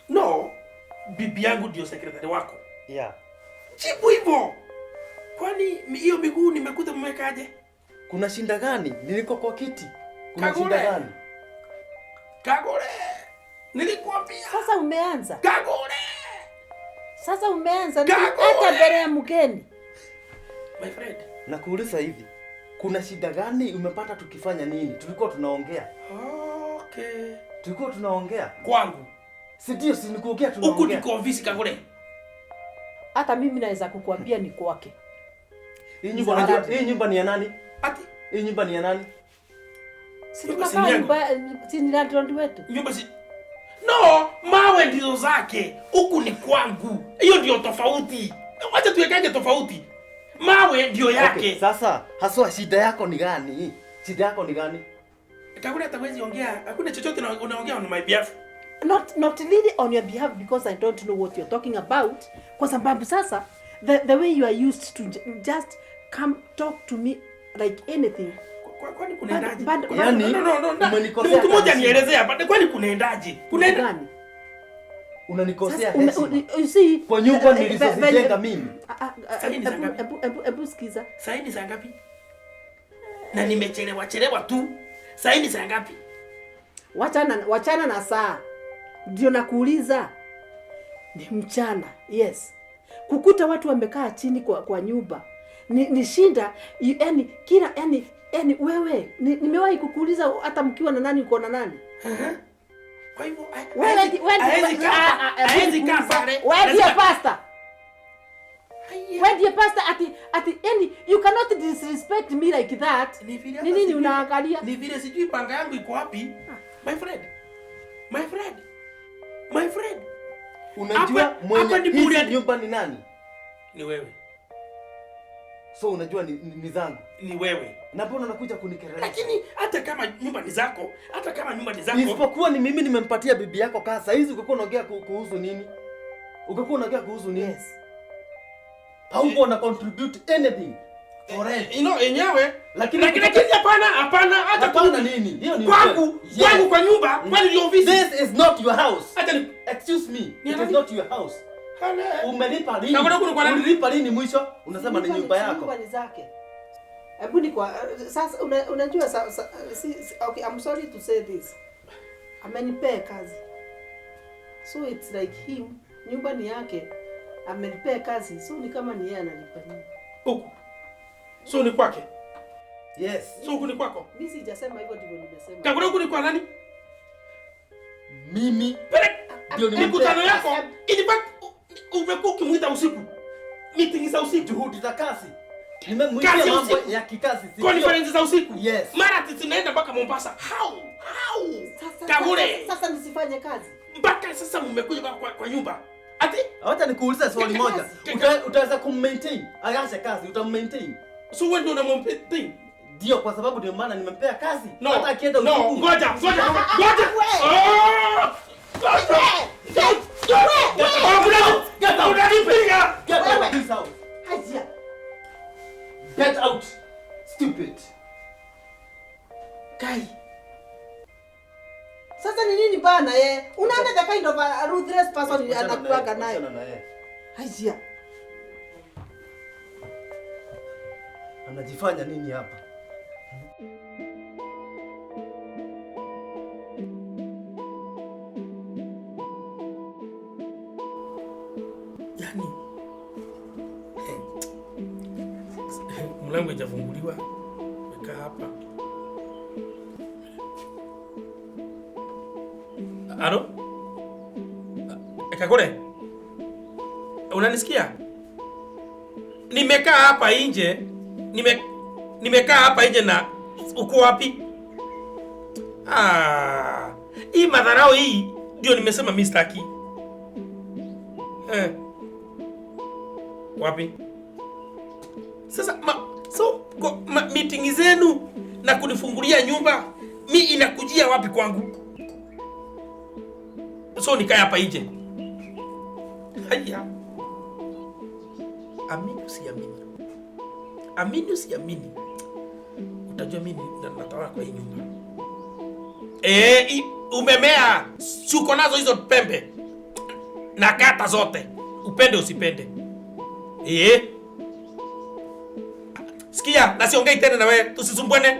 No, bibi yangu ndio secretary wako. Yeah. Jibu hivyo. Kwani hiyo miguu nimekuta mmewekaje? Kuna shinda gani? Niliko kwa kiti. Kuna Kagure. shinda gani? Kagure. Nilikuambia. Sasa umeanza. Kagure. Sasa umeanza Kagure! hata mbele ya mgeni. My friend. Nakuuliza hivi. Kuna shida gani umepata tukifanya nini? Tulikuwa tunaongea. Okay. Tulikuwa tunaongea. Kwangu. Si ndio, si nikuongea Huku tunaongea. ndiko ofisi Kagure. Hata mimi naweza kukuambia ni kwake. Hii nyumba unajua, hii nyumba ni ya nani? Ati Hii nyumba ni ya nani? Si Nyumba si tunakaa yangu. nyumba, si ni landlord wetu. Nyumba si No, mawe ndizo zake. Huku ni kwangu. Hiyo ndio tofauti. Wacha tuwekage tofauti. Mawe ndio yake. Okay, sasa haswa shida yako ni gani? Shida yako ni gani? Kagure hata huwezi ongea. Hakuna chochote unaongea on my behalf. Not really on your behalf because I don't know what you're talking about. Kwa sababu sasa the way you are used to just come talk to me like anything. Kwani kunaendaje? Yani, No, no, no, no. umenikosea Mtu mmoja kabisa. nielezee hapa. Kwani kunaendaje? Kunaenda Gani? Unanikosea Sasa, heshima. you see, Kwa nyumba nilizozijenga mimi. Sasa ni saa ngapi? Hebu sikiza. Saa hii ni saa ngapi? Na nimechelewa chelewa tu. Saa hii ni saa ngapi? Wachana na saa. Ndio nakuuliza. Ni mchana. Yes. Kukuta watu wamekaa chini kwa nyumba. Ni shinda yani kila yani wewe nimewahi kukuuliza hata mkiwa na nani uko na nani? Kwa hivyo wewe ndiye pastor. Wewe ndiye pastor ati yani you cannot disrespect me like that. Ni nini unaangalia? Ni vile sijui panga yangu iko wapi. My friend. My friend. My friend. Unajua mwenye hizi nyumba ni nani? Ni wewe. So unajua ni zangu. Ni wewe. Na mbona unakuja kunikereza? Lakini hata kama nyumba ni zako, hata kama nyumba ni zako. Isipokuwa ni mimi nimempatia bibi yako kazi. Saa hizi ungekuwa unaongea kuhusu nini? Ungekuwa unaongea kuhusu nini? Yes. Hauko na contribute anything for rent. You know yenyewe. Lakini hapana hata hapana nini? Hiyo ni kwangu, kwangu kwa nyumba, kwani ni ofisi. This is not your house. Hata ni excuse me. It is not your house. Umelipa lini? Ulilipa lini mwisho? Unasema ni nyumba yako. Nyumba ni zake. Hebu ni kwa sasa unajua okay, I'm sorry to say this. Amenipea kazi. So it's like him, nyumba ni yake. Amenipea kazi. So ni kama ni yeye analipa nyumba. Huku. So ni kwake. Yes. So huku ni kwako. Mimi sijasema hivyo ndivyo nimesema. Kakuna huku ni kwa nani? Mimi. Ndio ni mkutano yako. In fact umekuwa ukimuita usiku. Meeting za usiku, juhudi za kazi. Nimemwita mambo ya kikazi. Conference za usiku. Yes. Mara tunaenda mpaka Mombasa. How? Kagure. Sasa nisifanye kazi. Mpaka sasa mmekuja kwa nyumba. Ati acha nikuulize swali moja. Utaweza kummaintain? Aache kazi, utammaintain. So wewe ndio unammaintain? Ndio, kwa sababu ndio maana nimempea kazi. No. Hata akienda usiku. No, ngoja. Get out of this house. Haja. Get out. Stupid. Kai. Sasa ni nini bana eh? Unaona the kind of a ruthless person anakuwa nayo. Haja. Anajifanya nini hapa? Yani mlango haijafunguliwa, nimekaa hapa. Alo? Kakule? Unanisikia? Nimekaa hapa nje. Nimekaa hapa nje na uko wapi? Ah, hii madharau hii ndio nimesema mimi sitaki. Wapi? Sasa meeting zenu na kunifungulia nyumba mi inakujia wapi kwangu? So nikae hapa nje. Haya. Amini usiamini. Amini usiamini. Utajua mimi natawala kwa hii nyumba. Umemea. Suko nazo hizo pembe. Na kata zote. Upende usipende. Sikia, na siongei tena na wewe, tusisumbuane.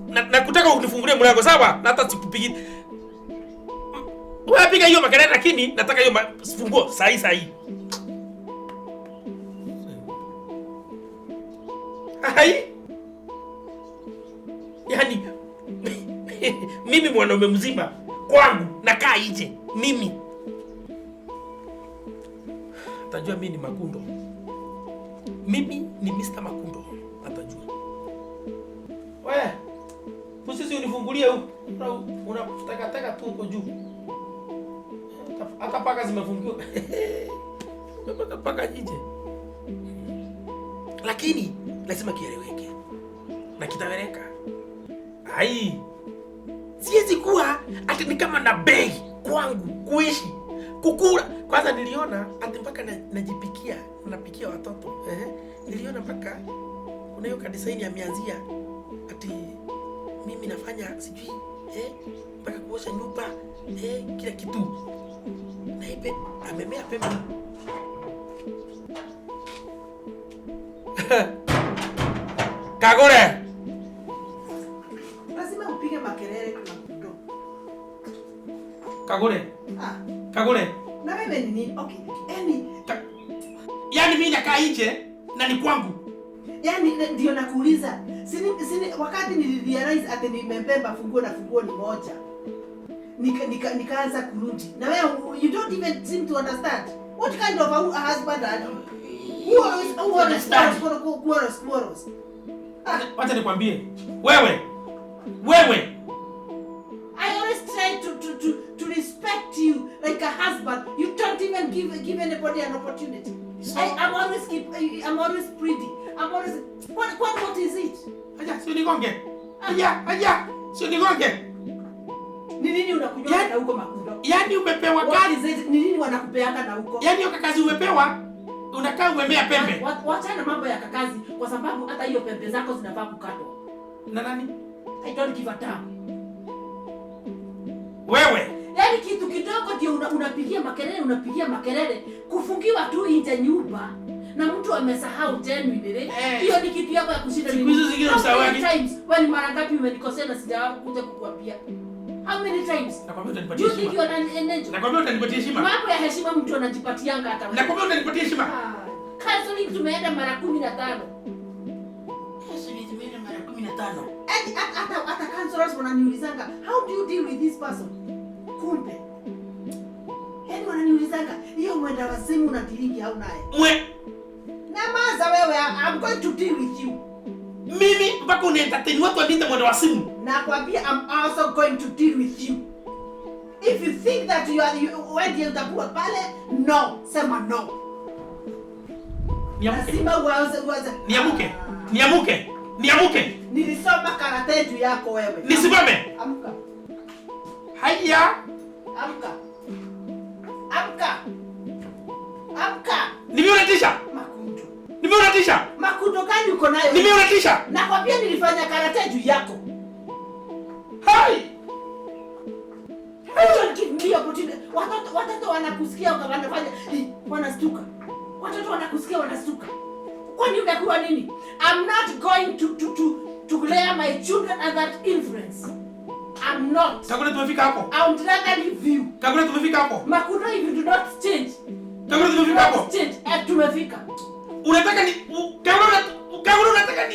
Na kutaka unifungulie mlango sawa? Na hata sikupigi. Wewe piga hiyo makelele lakini nataka hiyo funguo sahi sahi. Hai? Yaani mimi mwanaume mzima kwangu nakaa nje mimi. Atajua mimi ni Makundo. Mimi ni Mr. Makundo. Atajua. Wewe, usisi unifungulie huko. Unatakataka tu huko juu. Hata paka zimefungiwa. Mpaka paka nje. Lakini lazima kieleweke. Na kitaweleka. Ai. Siwezi kuwa ati ni kama na bei kwangu kuishi. Kukula. Kwanza niliona ati mpaka najipikia, napikia watoto. Niliona mpaka kuna hiyo design ameanzia ati mimi nafanya sijui mpaka kuosha nyumba, kila kitu. Na ipe amemea pembe. Kagore. Lazima upige makelele Makundo. Kagore. Ah. Kagore. Na wewe ni nini? Okay. Yaani mimi nakaa nje na ni kwangu. Yaani ndio nakuuliza. Sini wakati nilirealize ati nimembeba funguo na funguo ni moja. Nikaanza kurudi. Na wewe you don't even seem to understand. What kind of a husband are you? Who always quarrels? Wacha nikwambie. Wewe. Wewe. I always try to respect you like a husband. You don't even give anybody an opportunity. So, I'm always pretty. I'm always what is it? Aja, sio nigonge. Aja, sio nigonge. Ni nini unakunywa na huko Makundo? Yaani umepewa kazi. Ni nini wanakupeanga na huko? Yaani hiyo kazi umepewa, unakaa umemea pembe. Wachana mambo ya kakazi kwa sababu hata hiyo pembe zako zinafaa kukatwa. Na nani? I don't give a damn. Wewe. Yaani kitu kidogo ndio unapigia makelele, kufungiwa tu nje nyumba na mtu amesahau genuinely. Hiyo ni kitu yako ya kushinda. Siku hizo zingine usahau. Wewe ni mara ngapi umenikosea na sijakuja kukuambia? How many times? Nakwambia utanipatia heshima. Nakwambia utanipatia heshima. Mambo ya heshima mtu anajipatianga hata wewe. Nakwambia utanipatia heshima. Counseling tumeenda mara 15. Counseling tumeenda mara 15. Hata counselors wananiulizanga, how do you deal with this person? Kumbe. Yaani wananiulizanga, hiyo mwenda wazimu unadealingi au naye? Mwe. Namaza wewe, I'm going to deal with you. Mimi mpaka unaentertain watu waniite mwenda wazimu. Nakwambia I'm also going to deal with you. If you think that you are wewe ndiye utakuwa pale, no, sema no. Lazima uanze. Niamuke. Nilisoma karate juu yako wewe. Nisimame. Amka. Haya. Amka. Amka. Amka. Nimeuratisha. Makundo. Nimeuratisha. Makundo gani uko nayo? Nimeuratisha. Nakwambia nilifanya karate juu yako. Hai. Don't give me opportunity. Watoto wanakusikia wanafanya wanastuka. Watoto wanakusikia wanastuka. Kwani umekuwa nini? I'm not going to layer my children under that influence. I'm not. Kagure tumefika hapo. I would rather leave you. Kagure tumefika hapo. Makundo, if you do not change. Kagure tumefika hapo. Change. Tumefika. Unataka ni Kagure unataka ni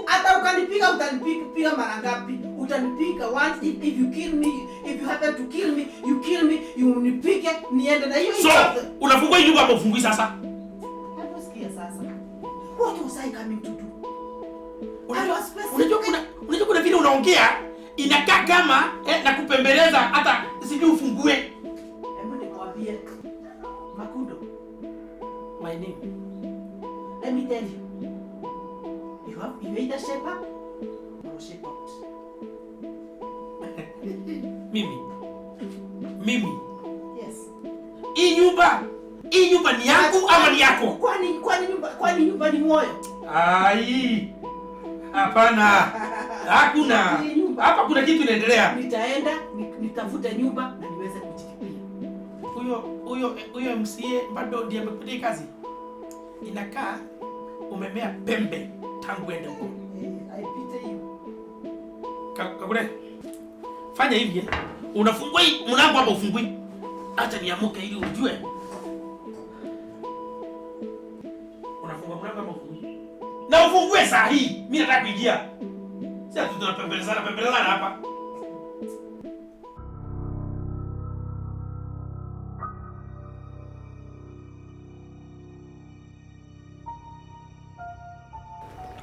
hata ukanipiga utanipiga mara ngapi? Utanipiga once if you kill me, if you happen to kill me, you kill me, you unipige niende na hiyo. So, unafungua nyumba hapo ufungui sasa? Hapo sikia sasa. What was I coming to do? Unajua kuna vile unaongea inakaa kama na kupembeleza hata sijui ufungue. Hebu nikwambie Makundo. My name. Let me tell you. You either shape up or shape out. Mimi. Yes. Hii nyumba ni yangu ama ni yako? Kwani nyumba ni moyo? Ai. Hapana. Hakuna. Hapa kuna kitu inaendelea. Nitaenda nitafute nyumba na niweze kujilipia. Huyo MCA bado ndiye amekupatia kazi. Inakaa umemea pembe tangu ende huko. I pity you. Kagure. Fanya hivi. Unafungua mlango ama ufungui? Acha niamuke ili ujue. Unafungua mlango ama ufungui? Na ufungue saa hii. Mimi nataka kuingia. Sasa tunapembelezana pembelezana hapa.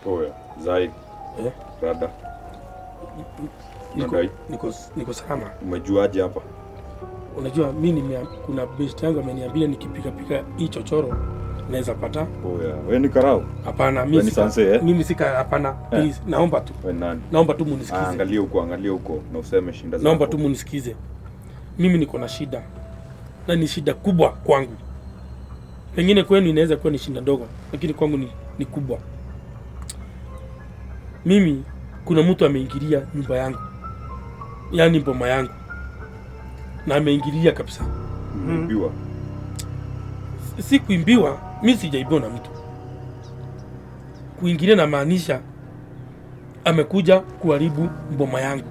Oya, Zai. Rada. Niko salama. Umejuaje hapa? Unajua mimi kuna best yangu ameniambia nikipiga pika hii chochoro naweza pata. Oya, wewe ni karau? Hapana, mimi si mimi sika hapana. Please, naomba tu. Wewe nani? Naomba tu munisikize. Angalia huko na useme shinda zako. Naomba tu munisikize. Mimi niko na shida. Na ni shida kubwa kwangu. Pengine kwenu inaweza kuwa ni shida ndogo, lakini kwangu ni kubwa. Mimi kuna mtu ameingilia nyumba yangu. Yaani boma yangu. Na ameingilia kabisa. Kuimbiwa. Si kuimbiwa, mimi sijaibiwa na mtu. Kuingilia na maanisha amekuja kuharibu boma yangu.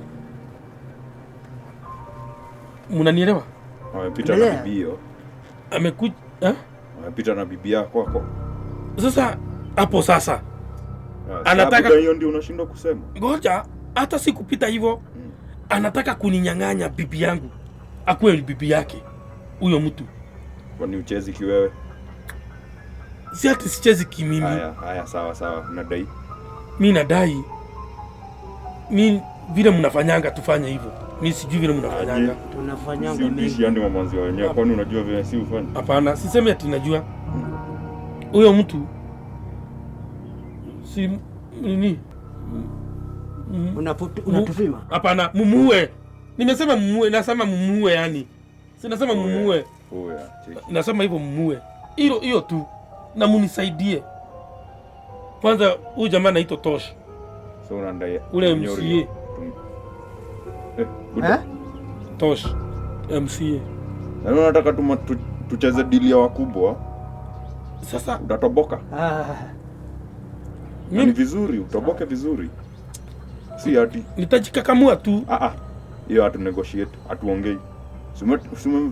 Mnanielewa? Amepita na bibi hiyo. Amekuja, Amepita na bibi yako hapo. Sasa hapo sasa. Anataka hiyo ndio unashindwa kusema. Ngoja, hata sikupita hivyo. Anataka kuninyang'anya bibi yangu. Akuwe bibi yake huyo mtu. Kwani uchezi kiwewe? Si ati sichezi kimimi. Haya sawa sawa, unadai. Mimi nadai. Mimi vile mnafanyanga tufanye hivyo. Mimi sijui vile mnafanyanga. Tunafanyanga mimi. Si udishi yani mamanzi wenyewe. Kwani unajua vile si ufanye? Hapana, sisemi ati najua. Huyo mtu si nini? Unatupima? Hapana, mumuue. Nimesema mumuue, nasema mumuue yani. Si nasema mumuue. Nasema hivyo mumuue. Hilo hiyo tu. Na munisaidie. Kwanza huyu jamaa anaitwa Tosh. So unandai ule MCA. Tosh MCA. Na unataka tucheze deal ya wakubwa? Sasa utatoboka. Mimi vizuri, utoboke vizuri. Si ati nitajikakamua tu. Hiyo hatu negotiate, hatuongei.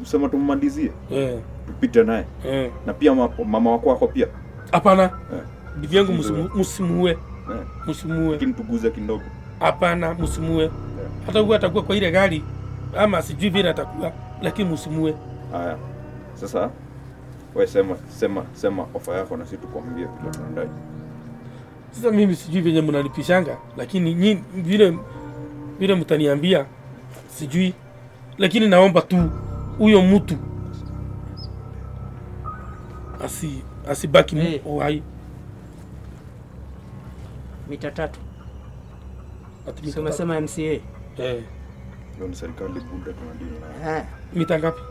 Sema tumalizie. Tupite naye. Na pia mama wako wako pia. Hapana. Bibi yangu msimuue. Msimuue. Lakini tuguze kidogo. Hapana, msimuue. Hata huwa atakuwa kwa ile gari ama sijui vile atakuwa, lakini msimuue. Haya. Sasa wewe sema ofa yako na sisi tukwambie kile tunadai. Sasa mimi sijui venye mnalipishanga, lakini nyinyi vile mtaniambia sijui, lakini naomba tu huyo mtu asibaki uhai. Mita 3. Sema MCA. Hiyo ni serikali bunda tunadili nayo. Mita ngapi?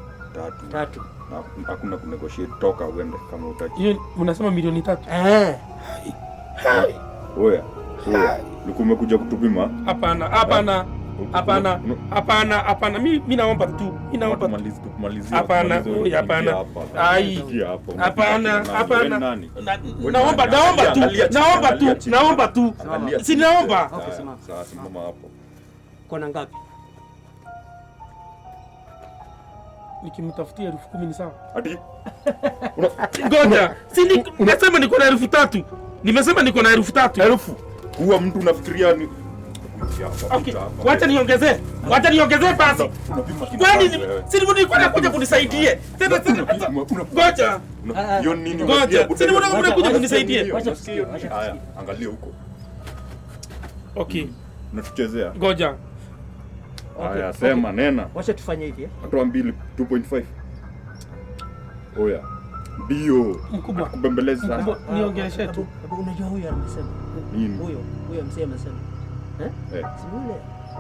3. Na hakuna kunegotiate, toka uende kama utaki. Hiyo mnasema milioni 3? Oya. Ulikuwa umekuja kutupima? Hapana. Hapana. Mimi naomba tu. Mimi naomba tumalizie. Hapana. Hapana. Ai. Hapana. Naomba tu. Si naomba. Okay, simama. Sawa, simama hapo. Kona ngapi? Nikimtafutia 10,000 ni sawa? Ati. Ngoja. Si nimesema niko na 3,000. Nimesema niko na 3,000. 1,000. Huwa mtu unafikiria ni Okay, wacha niongezee basi. Kwani si nilikuwa nakuja kunisaidie. Tena ngoja. Hiyo nini? Ngoja. Si nilikuwa nakuja kunisaidie. Haya, angalia huko. Okay. Unatuchezea. Ngoja. Haya, sema nena. Wacha tufanye hivi. Toa 2, 2.5. Oya. Bio. Mkubwa. Kubembeleza sana. Mkubwa, niongeleshe tu. Unajua huyu amesema. Nini? Huyo mzee amesema. Si yule.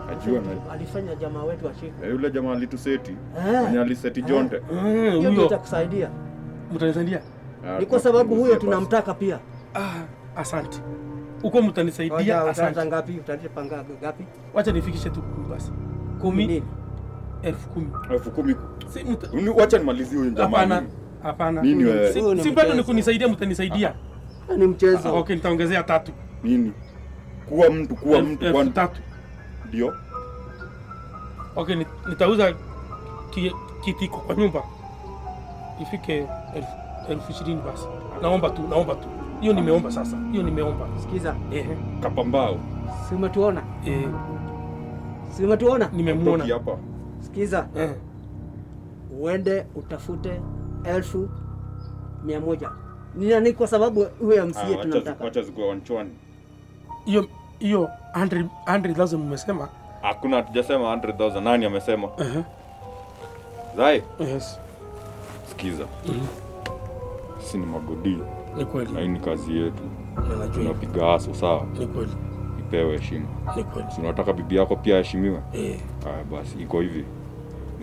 Najua na alifanya jamaa wetu ashike. Yule jamaa alituseti. Mwenye aliseti Jonte. Huyo ndio atakusaidia. Mtanisaidia? Ni kwa sababu huyo tunamtaka pia. Asante. Uko mtanisaidia, asante. Ngapi? Utalipa ngapi? Wacha nifikishe tu 10 basi. 10. 10,000. 10,000. Wacha nimalizie huyo jamaa. Hapana. Nini wewe? Si bado ni kunisaidia, mtanisaidia. Ni mchezo. Okay, nitaongezea 3. Nini? Kuwa mtu kwa 3. Ndio. Okay, nitauza kitiko kwa nyumba. Ifike 20,000 basi. Naomba tu. Hiyo nimeomba sasa. Hiyo nimeomba. Sikiza. Kapambao. Si umetuona? Si umetuona? Nimemuona. Hapa. Sikiza. Uende utafute 1,100. Ni kwa sababu huyo MCA tunamtaka. Wacha zikuwa wanchwani. Hiyo 100,000 mmesema? Hakuna, hatujasema 100,000. Nani amesema? Zai. Yes. Sikiza. Sisi ni magodi. Ni kweli. Na hii ni kazi yetu. Najua. Tunapiga haso, sawa? Ni kweli. Ipewe heshima. Ni kweli. Si unataka bibi yako pia aheshimiwe? Haya basi, iko hivi.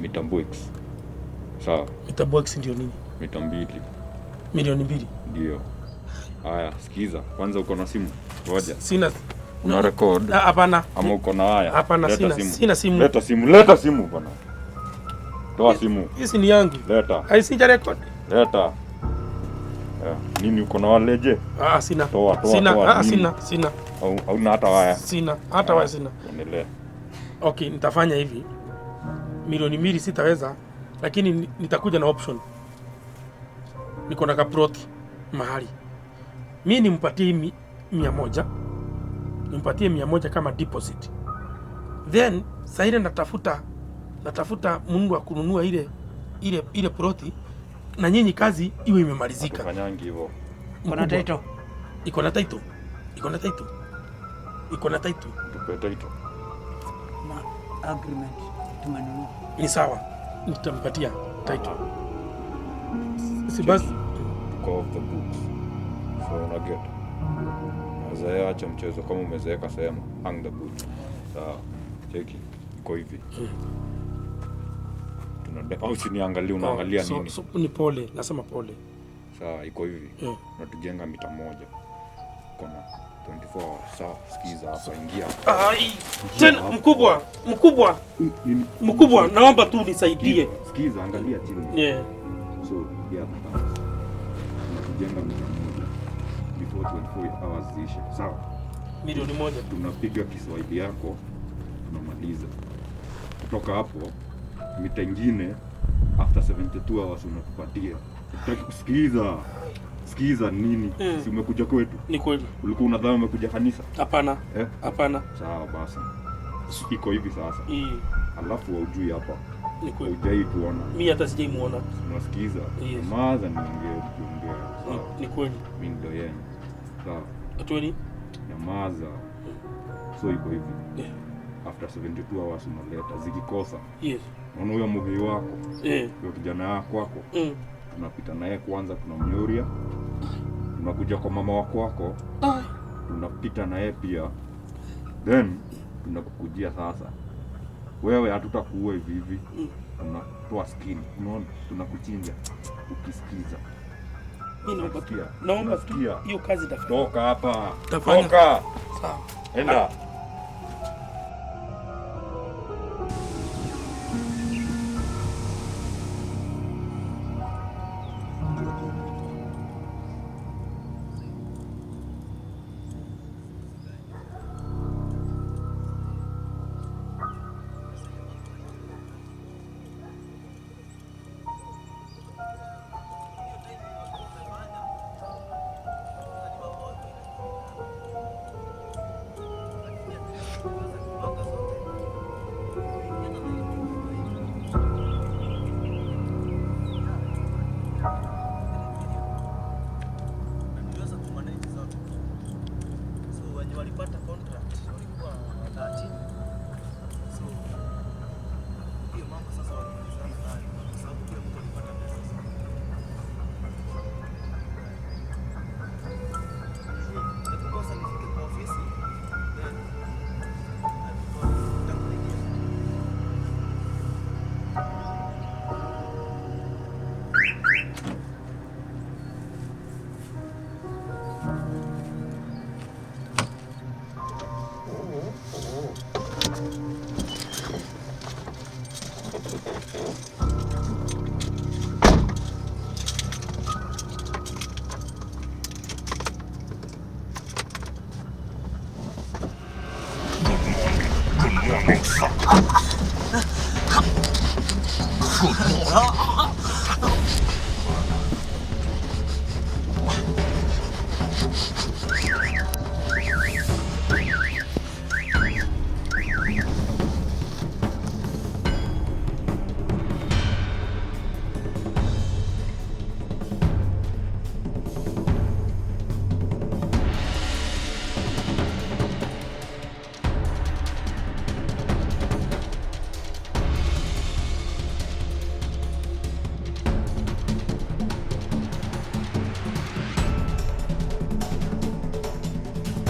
Mita box. Sawa. Mita box ndio nini? Mita 2. Milioni 2. Ndio. Haya, sikiza. Kwanza uko na simu? Ngoja. Sina. Una record? Hapana. Ama uko na haya? Hapana, sina simu. Leta simu bwana. Toa simu. Hii ni yangu. Leta. Haisija record. Leta. Nini uko na waleje? Sina. Toa. Sina, sina. Hauna hata waya. Sina, hata waya sina. Endelea. Okay, nitafanya hivi. Milioni 2 sitaweza, lakini nitakuja na option. Niko na kaproti mahali. Mimi nimpatie 100. Nimpatie 100 kama deposit. Then saa ile natafuta mundu wa kununua ile ploti na nyinyi kazi iwe imemalizika. Fanyangi hivyo. Kuna title. Iko na title. Iko na title. Iko na title. Tupe title. Na agreement tumenunua. Ni sawa. Nitampatia title. Si basi tuko off the books. So una get. Mazoea, acha mchezo, kama umezeeka sema hang the boot. Sawa. Cheki. Iko hivi. Au usiniangalie, unaangalia nini? So, ni pole, nasema pole. Sawa, iko hivi. Unatujenga mita moja. Kona 24 hours. Sawa, sikiza hapa, ingia. Ai, tena mkubwa, naomba tu nisaidie. Sikiza, angalia chini. Yeah. So, yeah, unatujenga mita moja before 24 hours ziishe. Sawa. Milioni moja. Tunapiga Kiswahili yako, tunamaliza. Kutoka hapo mita ingine after 72 hours unatupatia. Utaki kusikiza. Sikiza nini? Si umekuja kwetu? Ni kweli. Ulikuwa unadhani umekuja kanisa? Hapana. Hapana. Sawa basi. Iko hivi sasa. Alafu haujui hapa. Ni kweli. Hujai tuona. Mimi hata sijai muona. Unasikiza? Yes. Maza niongee tukiongea. Sawa. Ni kweli. Mimi ndo yenu. Sawa. Atweni. Nyamaza. So iko hivi. After 72 hours unaleta zikikosa. Yes. Unaona huyo muhii wako? Huyo kijana wako. Tunapita naye kwanza, tunamnyuria. Tunakuja kwa mama wako. Tunapita naye pia. Then tunakukujia sasa. Wewe hatutakuua hivi hivi. Tunatoa skin. Unaona? Tunakuchinja ukisikiza. Mimi naomba tu. Naomba tu hiyo kazi tafanya. Toka hapa. Tafanya. Toka. Sawa. Enda. Good morning. Good morning.